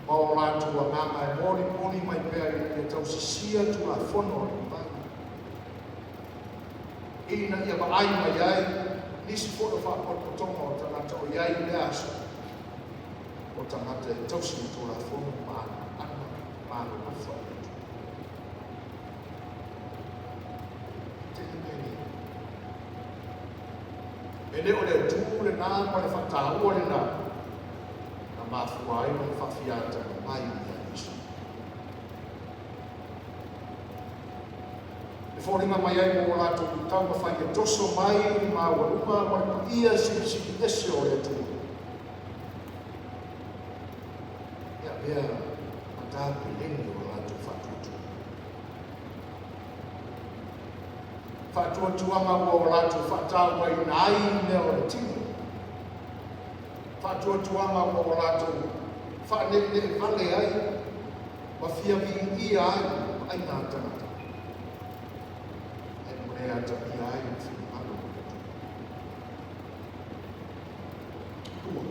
Ma o latou agaga e molimoli mai pea ina ia tausisia Tulafono a le Mamalu, ina ia vaai mai ai nisi foi o faapotopotoga o tagata o i ai i lea aso, o tagata e tausi le Tulafono ma anoano ma alolofa i le Atua. Tele mea nei. E le o le autu lena ma le faataua lena na mafua ai ona faafiataga mai ia Iesu. E foliga mai ai mo latou taumafai e toso mai le maualuga ma le paia silisili ese o le Atua. E avea ma tapeleni o latou faatuatua. Faatuatuaga ua o latou faatauaina ai mea o le tino. Faatuatuaga ua o latou faaneenee vale ai ma fia viia ai vaaiga a tagata. Ae ua le atagia ai le finagalo o le Atua. Lua,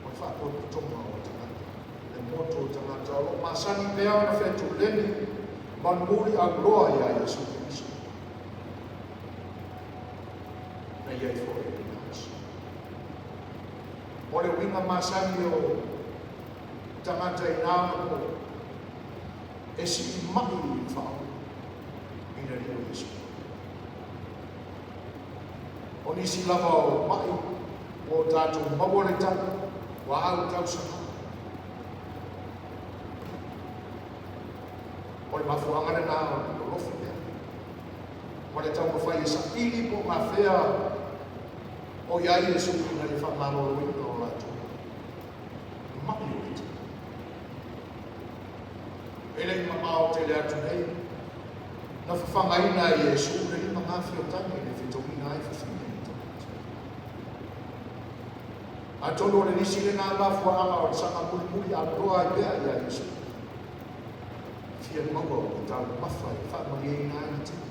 o le faapotopotoga o tagata, le motu o tagata o lo o masani pea ona fetuleni ma muliauloa iā Iesu Keriso. Na i ai foi i lena aso. O le uiga masani o tagata i na ona po, e siimai i le faaola i le Alii o Iesu. O nisi lava o ma'i ua o tatou maua le tala, ua au tausaga. O le mafuaaga lena o le lolofi lea. Ma le taumafai e saili po o gafea o i ai Iesu ina ia faamaloloina o latou ma'i o le tino. E le i mamao tele atu nei, na fafagaina e Iesu le 5,000 o tane i le fetauina ai fafine ma tamaiti. Atonu o le nisi lena mafuaaga o le saga mulimuli atoa ai pea iā Iesu. Fia maua o le taumafa e faamalieina ai le tino.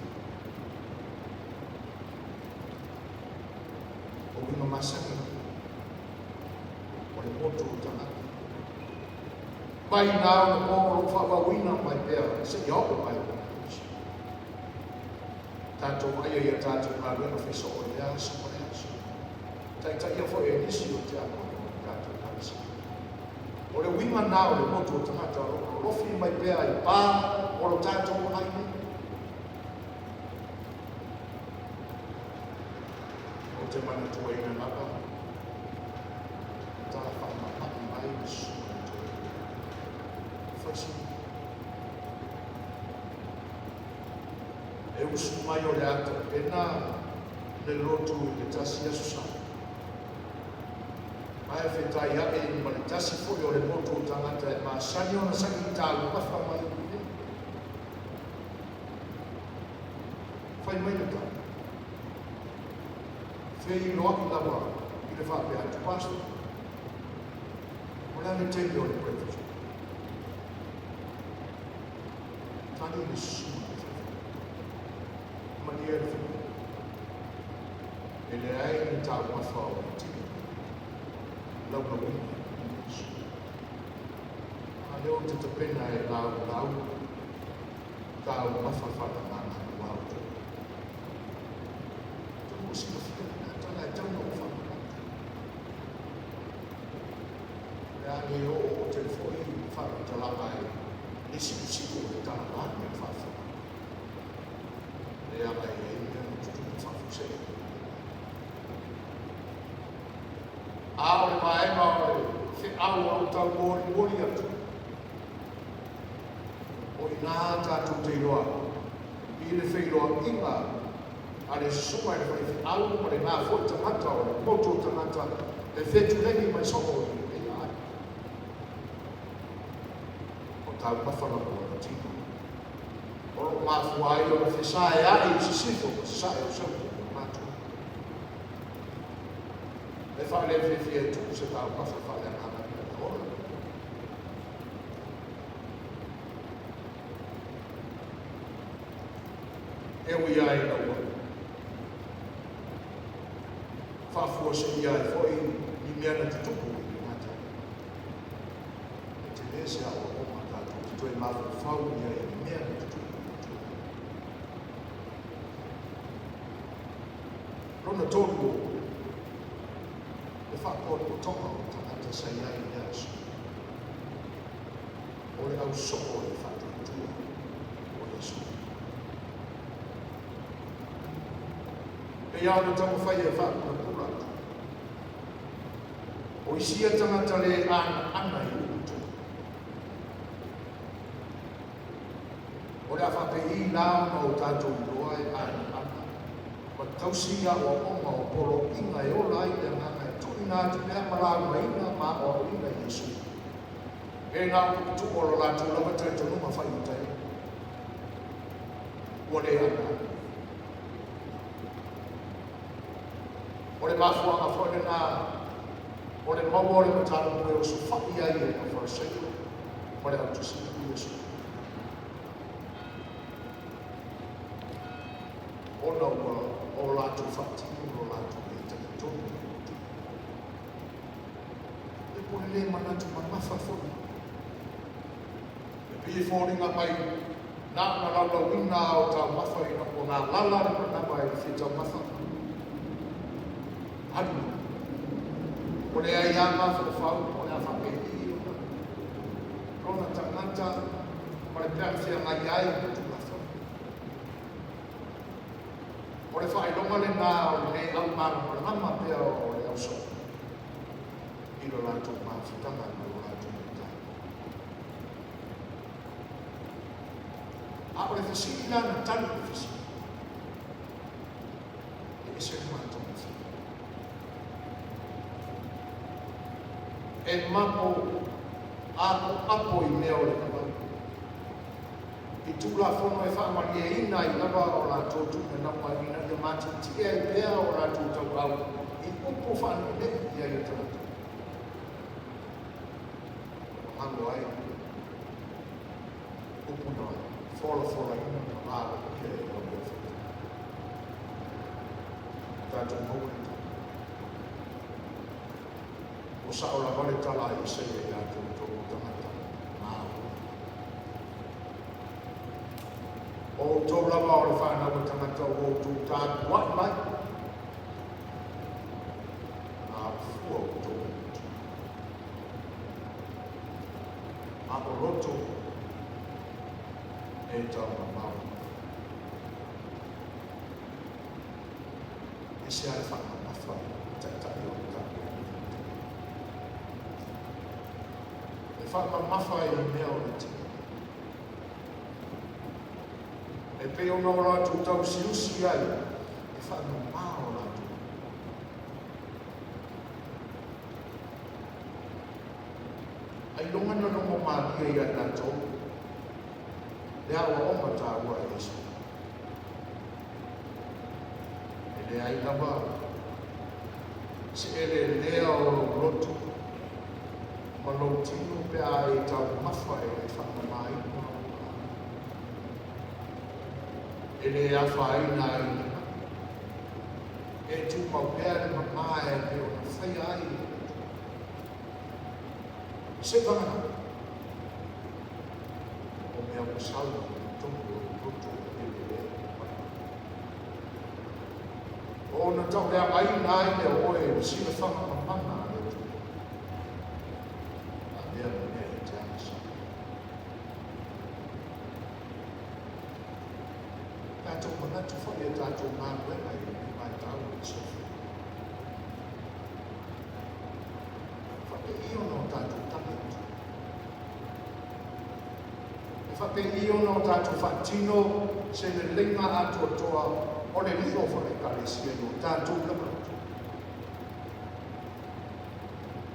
O uiga masani o le motu o tagata. Mai na ona po o lo o faaauauina mai pea seia oo mai i lena aso. Tatou vaaia i a tatou galuega faisoo i lea aso ma lea aso. Taitaia foi e nisi o tiakono o le tatou Ekalesia. O le uiga na o le motu o tagata o lo o lolofi mai pea i pa o lo tatou vaai nei. Ou te manatuaina lava le tala faamama'i mai le susuga i le toeaina. Faisili. E usu mai o le a tapena le lotu i le tasi Aso Sa. Ma e fetaia'i ma le tasi foi o le motu o tagata e masani ona saili taumafa mai i inei. Fai mai le tala. Feiloai lava i le faapea atu, Pastor, o le a le taimi o le breakfast? Tali le susuga i le faifeau. Malie le finagalo. E leai ni taumafa o le tino laulauina i lenei aso. A lea ou te tapena e laulau taumafa faaleagaga aua outou. Atonu ua silafia lena tala e tau na ou faamanatu. O le a le oo tele foi faamatalaga e le sikusiko o le tala vaeane le faafofoga. Leaga e i ai mea na tutupu faafuasei. A o le vaega o le feau o lo o taumolimoli atu, o i ina tatou te iloa i le feiloaiga a le susuga i le faifeau ma lena foi tagata o le motu o tagata e fetuleni mai soo i lenei aiga. O taumafa lava o le tino o lo o mafua ai ona fesaeai i sisifo ma sasae o Saute ma matou. E faalefiafia e tuu se taumafa faaleagaga ina ia ola. E ui lava ina ua faafuaseia ai foi ni mea na tutupu i lena taimi, e tele se aoaoga tatou te toe mafaufau i ai i mea na tutupu i le tuanai. Lona tolu o le faapotopotoga o tagata sa i ai i lea aso, o le ausoo i le faatuatua o Iesu. Pei lava ona taumafai e faapulapula atu, o isi ia tagata le anaana i upu tonu. O le a faapei la ona o tatou iloa e anoano ma tausi aoaoga o poloaiga e ola ai le agaga e tuuina atu pea ma laugaina ma aoaoina i Iesu, pe na o tuutuu o lo latou lava talitonuga faaiutaina ua le anoano. O le mafuaaga foi lenā o le maua o le mataupu e osofai ai e le Aufarisaio ma le Autusili Iesu, ona ua o latou faatino lo latou le talitonu i le Atua. E po o le le manatu mamafa foi, e pei e foliga mai na ona laulauina lava o taumafa ina ua galala le manava i le fia taumafa. Alu. Ua leai lava mafaufau o le a faapei ona lona tagata ma le peafeagai ai ma Tulafono. O le faailoga lenā o le le aumalamalama pea o le ausoo i lo latou mafutaga ma lo latou Matai. A o le fesili la na tali i le fesili, e ese le matagofie. E mapo apoapo i mea o le vavau, i Tulafono e faamalieina ai lava o latou tuuina ina ia matietie ai pea o latou tauau i upu faaneenee i ai o tagata. Ua galo ai upu na folafolaina ma valoia e lau Afioga. Tatou maua le tala. Ua sao lava le tala a Isaia ia te outou o tagata maoa. O outou lava o le fanau a tagata ua outou tapuai mai, a o fua outou manatu. A o loto e taumamao. E se ale whakamamafa taitai o le tatou. E whakamamafa i mea o le tino. E pei ona o latou tausiusi ai, e whakamama o latou. Ailoga na logo malie ia i latou, le aoaoga taua a Iesu. E leai lava se elelea o lou loto ma lou tino pe a e taumafa e le whakamamaina o lou e le afaina ai le mai. E tumau pea le mama e pe ona whaia ai e le Atua. Se vagana o mea ua sau i totonu o lou loto e le lea mai. O na tauleagaina ai le oe le silafaga mamana a le Atua. A mea ma mea e te agasa. Tatou manatu foi e tatou galuega i lenei vaitau o le soifua. Faapei ona o tatou tali atu. E faapei ona o tatou faatino se leleiga atoatoa o le lio faale-ekalesia i o tatou lava loto.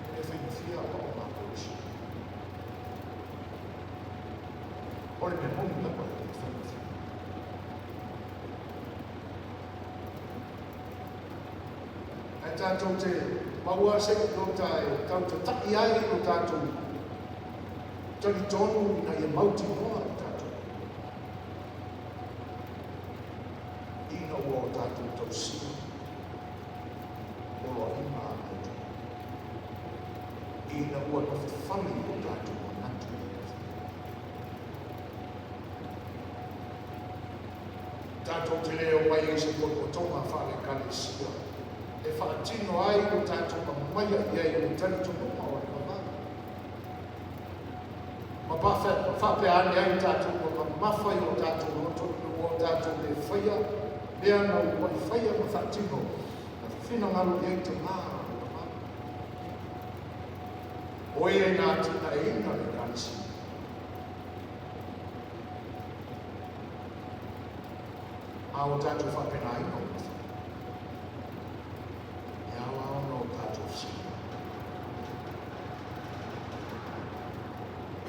E le faigofie aoaoga a Kolisi. O le mea moni lava e le faigofie. Ae tatou te maua se i o ta e tautatai ai o tatou talitonu ina ia mautinoa i tatou. Ina ua o tatou tausia poloaiga a le Atua. Ina ua nofofale i o tatou manatu i le Atua. Tatou te le o mai ai se potopotoga faale-ekalesia e faatino ai o tatou mamaia i ai o le talitonuga o le vavau. Ma faapea ane ai tatou ua mamafa i o tatou loto ina ua o tatou le faia mea na ua i faia ma faatino na finagalo i ai tamā o le vavau. O e na atinaeina le ekalesia. A o tātou whāpenaina o mawha. E ao ao na o tātou whisinga.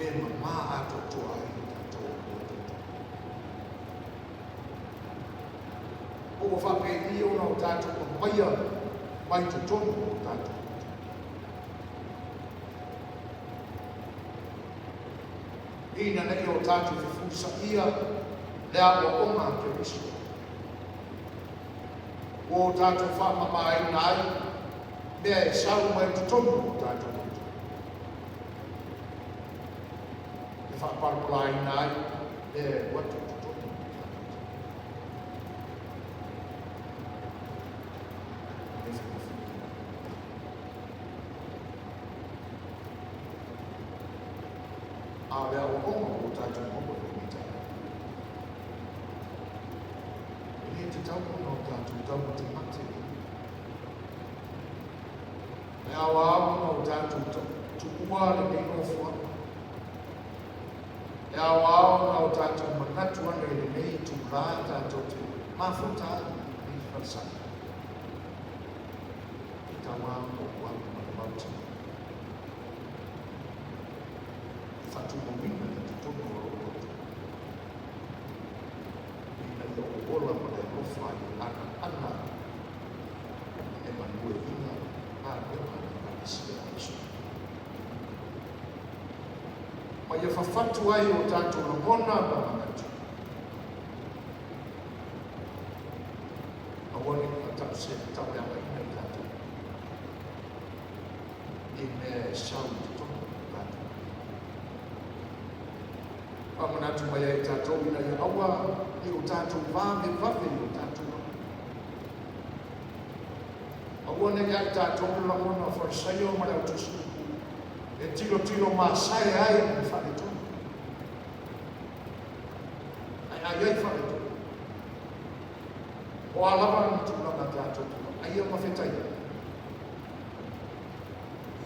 E mamā atotoa ai i tātou o tō. O ua whāpēni o na o tātou mamaia mai te tonu o tātou. Ina nei o tātou whiwhusa ia le awa o ngā Keriso. O tātou whaamamaina ai, mea e sau mai te tonu o tātou motu. E whaapalapalaina ai, mea e watu te tonu o tātou. E whiwhiwhi. A lea o onga o tātou maua i lenei tau. E le te tau ona o tātou tau o te mate. E awa ona o tātou tuua lenei nofo. E awa ona o tātou manatu ana i lenei tūrā tātou te mafuta i lenei wharesai. E tau ana o wau ma le mauti. E whatumawina i te tono o roto. Ina ia o ola ma le alofa i ana ana e manue ina a lema le kalesia Yesu. Ma ia whawhatu ai o tātou lagona ma manatu. Aua ne i tau se tau e anga ina i tātou. I mea e sau i te tono o tātou. Whamanatu mai ai tātou ina ia aua i o tātou vave vave i o tātou lagona. Aua nei ai tātou lagona wharisaio ma le autusi. E tiro tiro mā sae ai i whare tonu. Ai ai ai whare tonu. O a lava ni tūranga tātou tūranga. Ai a mawhetai.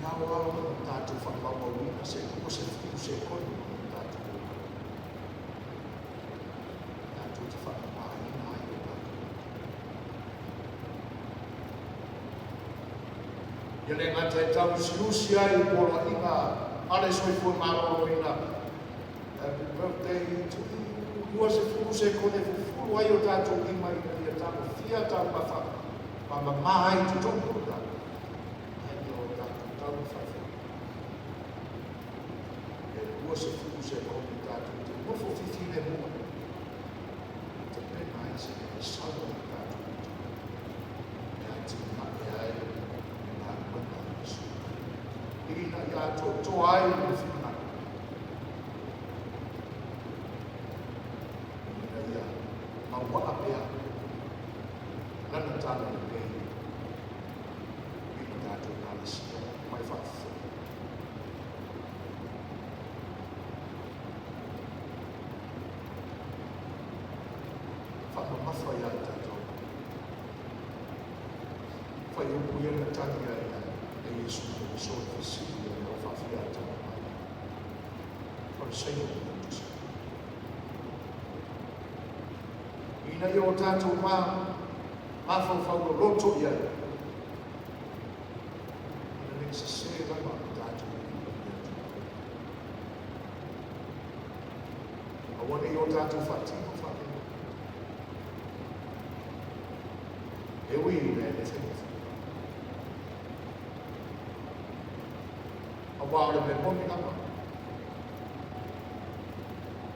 I ao ao na tātou whakamauina se o se whiu se konu o tātou. Tātou te whakamāina ai o tātou. Ia le ngata e tau usiusi ai i pōra inga ale soifua māloloina. Happy birthday to you. Ua se fulu se kone fufulu ai o tātou ima ina ia tātou fia tāu mawha ma mamā ai te tonu o tātou. Ai ia o tātou tau whawhai. E ua se fulu se kone tātou te nofo whiwhi le mua. Te pena ai se mea sau o tātou. E ai tina e ai e ngā mana Yesu. Ina ia tō toa ai le whina. Ina ia maua pea. Lana tāna le pei. Ina tātou kalesia mai whaafo. Whakamawha ia tātou. Whai upu ia na tangi ai e Yesu e so e whisiri e o whawhia tana mai. Whariseio o tusi. Ina ia o tātou mā, mawhauwhau o roto ia. Ina nei se se lama o tātou i ia atu. Aua nei o tātou whatino whapena. E ui ina e le whenua. A wā o le me moni lama.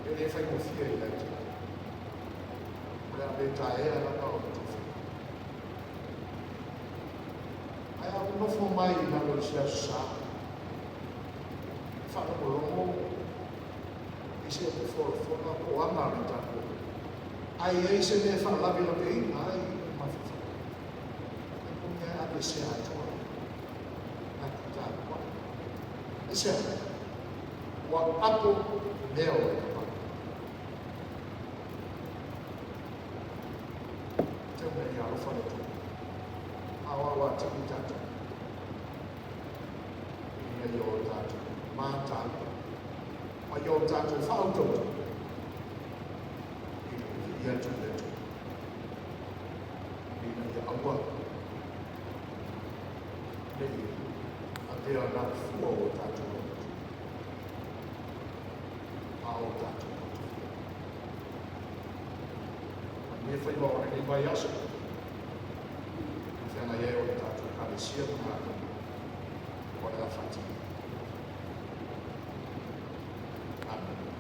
E le whai mofia i lai te. O le a me taea lama o te whenua. Ai a unofo mai i lalo i se aso sā. Whanongolongo i se te whorowhona ko anga le tākou. Ai ei se mea whaalawe ina ai mawhawhau. Ai ko mea ave se atoa. Nā ki tākua. E se atoa. Ua apo mea o e kapau. Te mea i alofa le tō. Awa awa tipu tātou. Ina i o tātou. Mā tātou. Ma i o tātou whautautu. Ina i atu le tō. Aua ne i avea na o fua o tatou loto, a o tatou loto. Manuia faiva o lenei vaiaso. Feagai ai o le tatou Ekalesia ma galuega o le a faatino. Amen.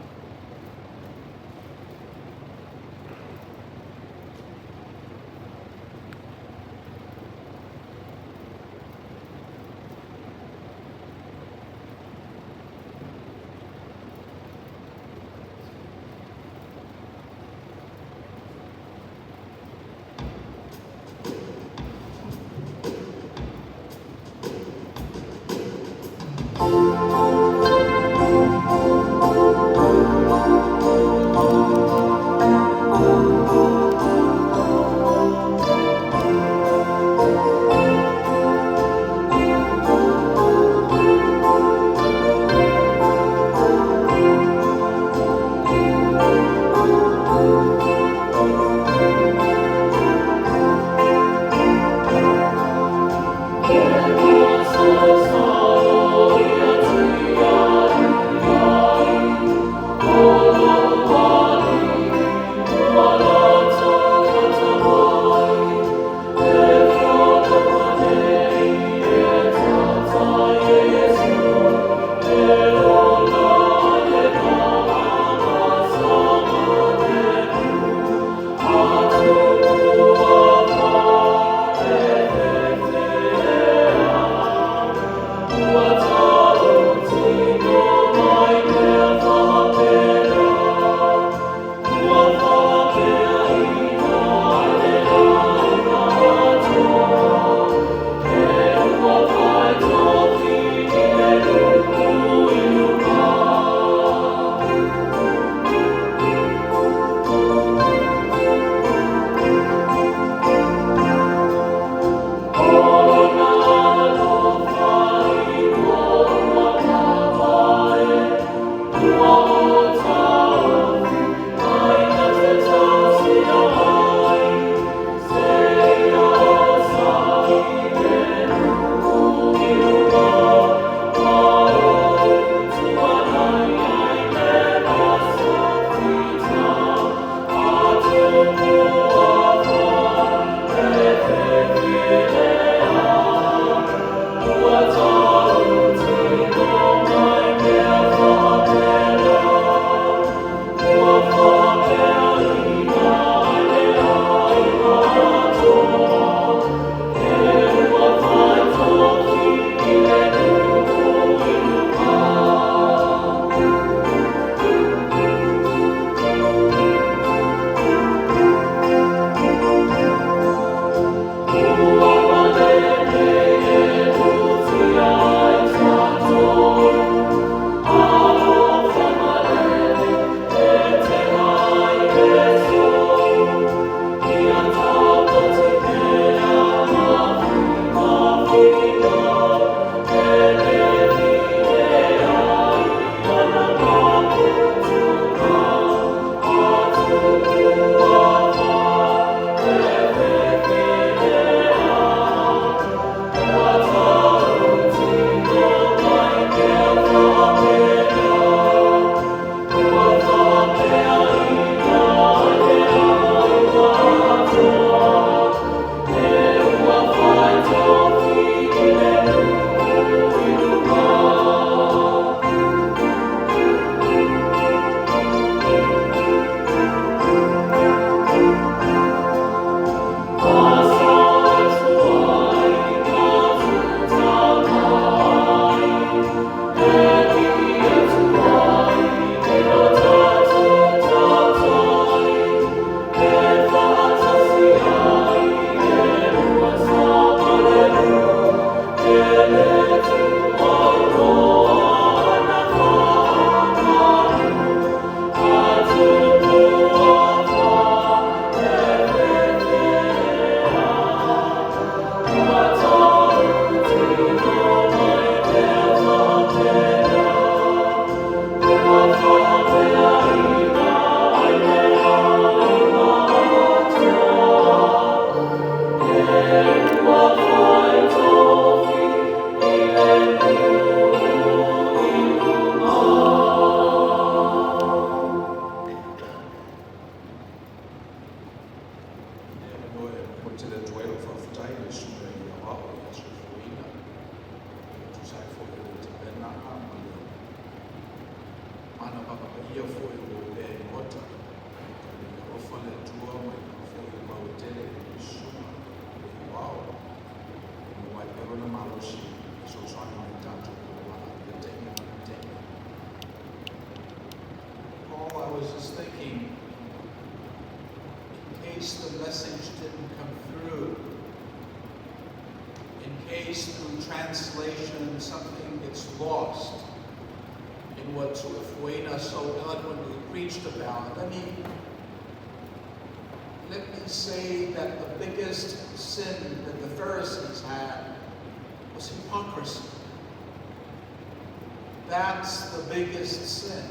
Paia foi ua opea i le Maota, ina ia alofa le Atua ma Lana foi mau e tele i lenei susuga i le aoao, ia maua ai pea Lona malosi e fesoasoani mai i tatou o lo o valaaulia i taimi ma taimi. Paul, I was just thinking, in case the message didn't come through, in case through translation something gets lost in what Fuena so eloquently preached about, let me say that the biggest sin that the Pharisees had was hypocrisy. That's the biggest sin.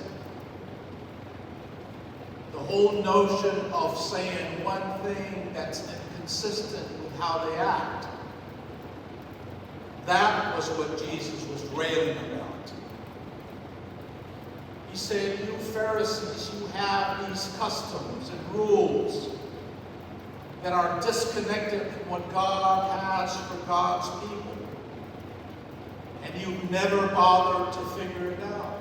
The whole notion of saying one thing that's inconsistent with how they act. That was what Jesus was railing about. He said, "You Pharisees, you have these customs and rules that are disconnected from what God has for God's people. And you've never bothered to figure it out.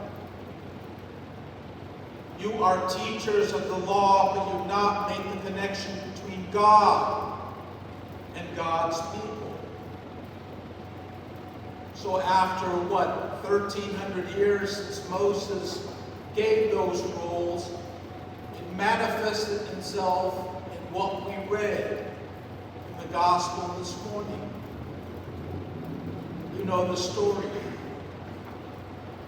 You are teachers of the law, but you've not made the connection between God and God's people." So after, what, 1,300 years since Moses gave those rules, it manifested itself in what we read in the gospel this morning. You know the story.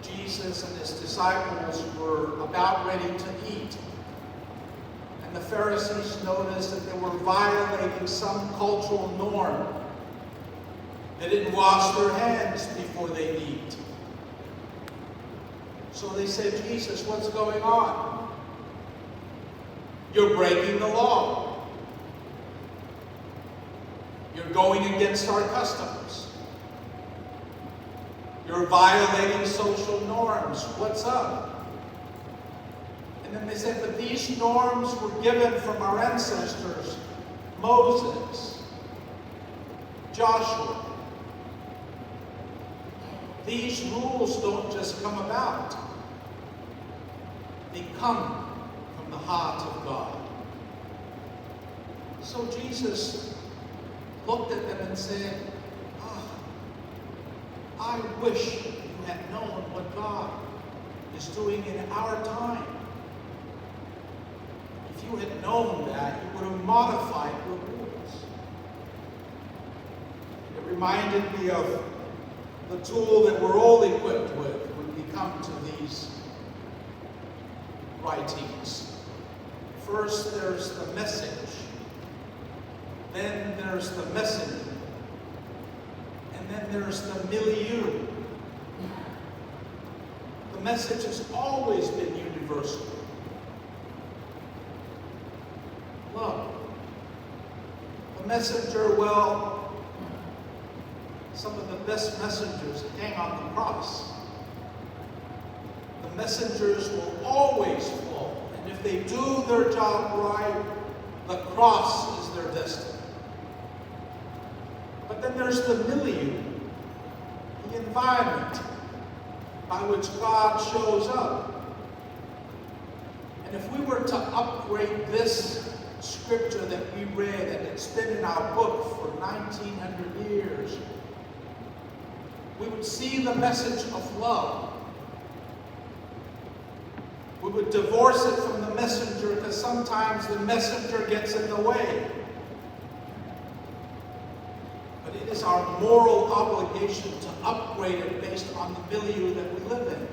Jesus and his disciples were about ready to eat. And the Pharisees noticed that they were violating some cultural norm. They didn't wash their hands before they eat. So they said, "Jesus, what's going on? You're breaking the law. You're going against our customs. You're violating social norms. What's up?" And then they said, "But these norms were given from our ancestors, Moses, Joshua. These rules don't just come about. They come from the heart of God." So Jesus looked at them and said, "I wish you had known what God is doing in our time. If you had known that, you would have modified your rules." It reminded me of the tool that we're all equipped with when we come to these writings. First, there's the message. Then there's the messenger. And then there's the milieu. The message has always been universal. Love. The messenger, well, some of the best messengers hang on the cross. The messengers will always fall, and if they do their job right, the cross is their destiny. But then there's the milieu, the environment by which God shows up. And if we were to upgrade this scripture that we read, and it's been in our book for 1,900 years, we would see the message of love. We would divorce it from the messenger, because sometimes the messenger gets in the way. But it is our moral obligation to upgrade it based on the milieu that we live in.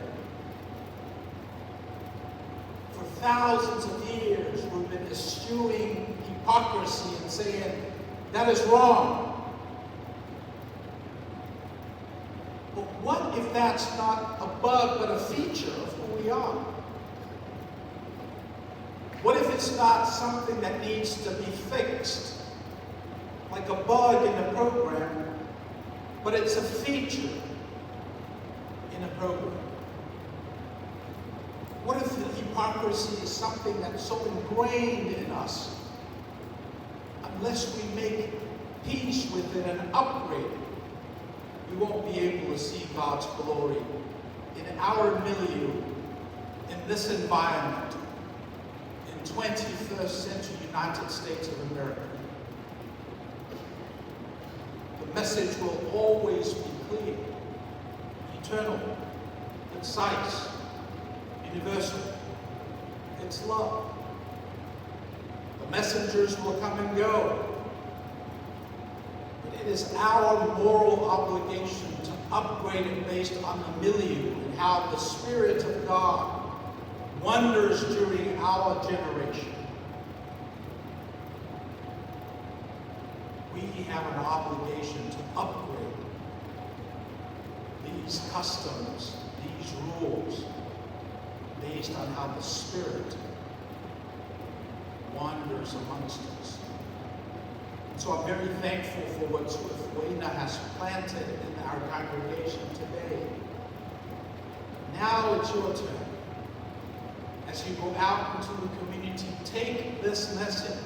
For thousands of years, we've been eschewing hypocrisy and saying, that is wrong. But what if that's not a bug, but a feature of who we are? What if it's not something that needs to be fixed, like a bug in a program, but it's a feature in a program? What if the hypocrisy is something that's so ingrained in us, unless we make peace with it and upgrade it, we won't be able to see God's glory in our milieu In this environment, in 21st century United States of America, the message will always be clear, eternal, concise, universal. It's love. The messengers will come and go. But it is our moral obligation to upgrade it based on the milieu and how the Spirit of God wanders during our generation. We have an obligation to upgrade these customs, these rules, based on how the Spirit wanders amongst us. So I'm very thankful for what Soefuaina has planted in our congregation today. Now it's your turn. As you go out into the community, take this message,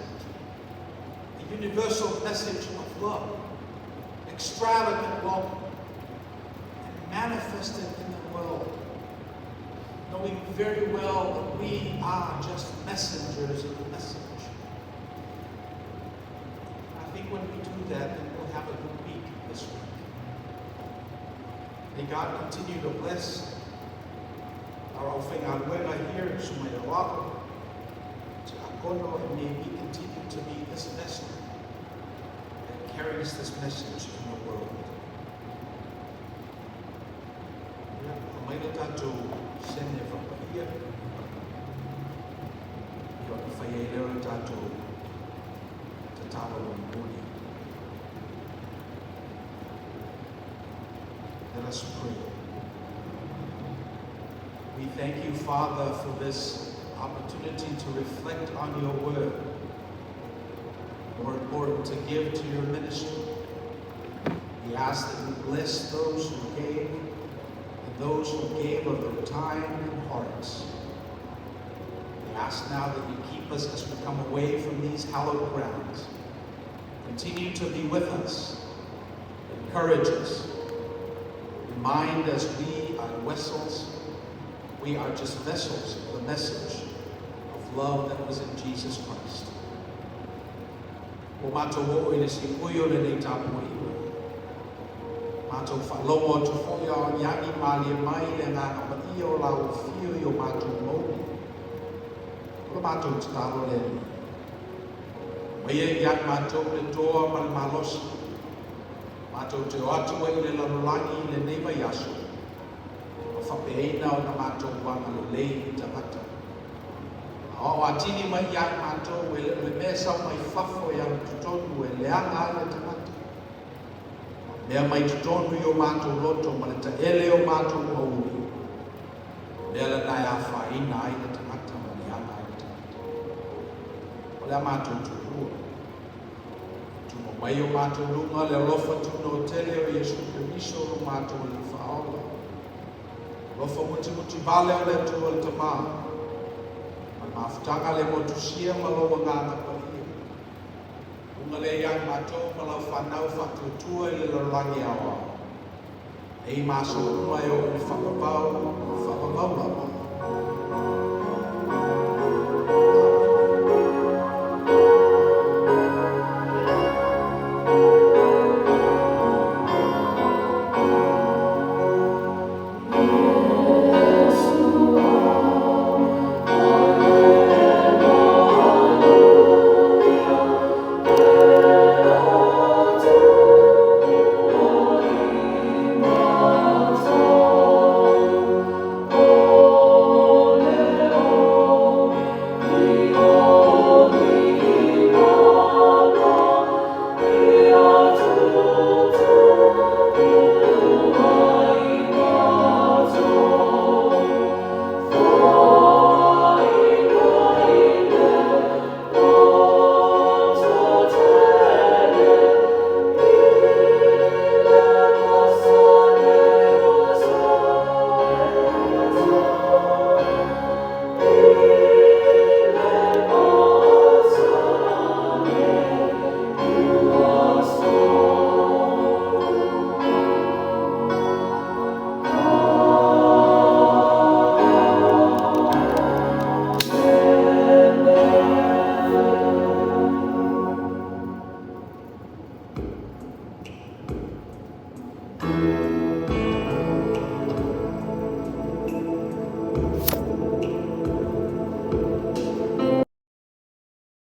the universal message of love, extravagant welcome, and manifest it in the world, knowing very well that we are just messengers of the message. I think when we do that, then we'll have a good week this week. May God continue to bless our aufaigaluega here in Sumayawako, to Akono, and may we continue to be this vessel that carries this message in the world. Ia, aumai le tatou sene faapaia. Ia ona fai ai lea o le tatou tatalo mulimuli. Let us pray. We thank you, Father, for this opportunity to reflect on your word. More important, to give to your ministry. We ask that you bless those who gave and those who gave of their time and hearts. We ask now that you keep us as we come away from these hallowed grounds. Continue to be with us. Encourage us. Remind us we are vessels. We are just vessels of the message of love that was in Jesus Christ. Ua matou oo i le siui o lenei tapuaiga. Matou faalogo atu foi o agiagi malie mai le agaga paia o lau afio i o matou mauli. O le matou tatalo le Alii. Aumaia ia matou le toa ma le malosi. Matou te o atu ai i le lalolagi i lenei vaiaso. Ma faapena ona matou agalelei i tagata. Aoao atili mai ia matou e le o le mea e sau mai fafo e alu i totonu e leaga ai le tagata. A o mea mai totonu i o matou loto ma le taele o matou mauli. O mea lena e afaina ai le tagata ma leaga ai le tagata. O le a matou tulua. Tumau mai i o matou luga le alofa tunoa tele o Iesu Keriso lo matou Alii Faaola. Alofa mutimuti vale o le Atua le Tamā. Ma le mafutaga le motusia ma lou Agaga Paia. Uga lea ia matou ma lau fanau faatuatua i le lalolagi aoao. Nei ma aso uma e oo i le faavavau, faavavau lava.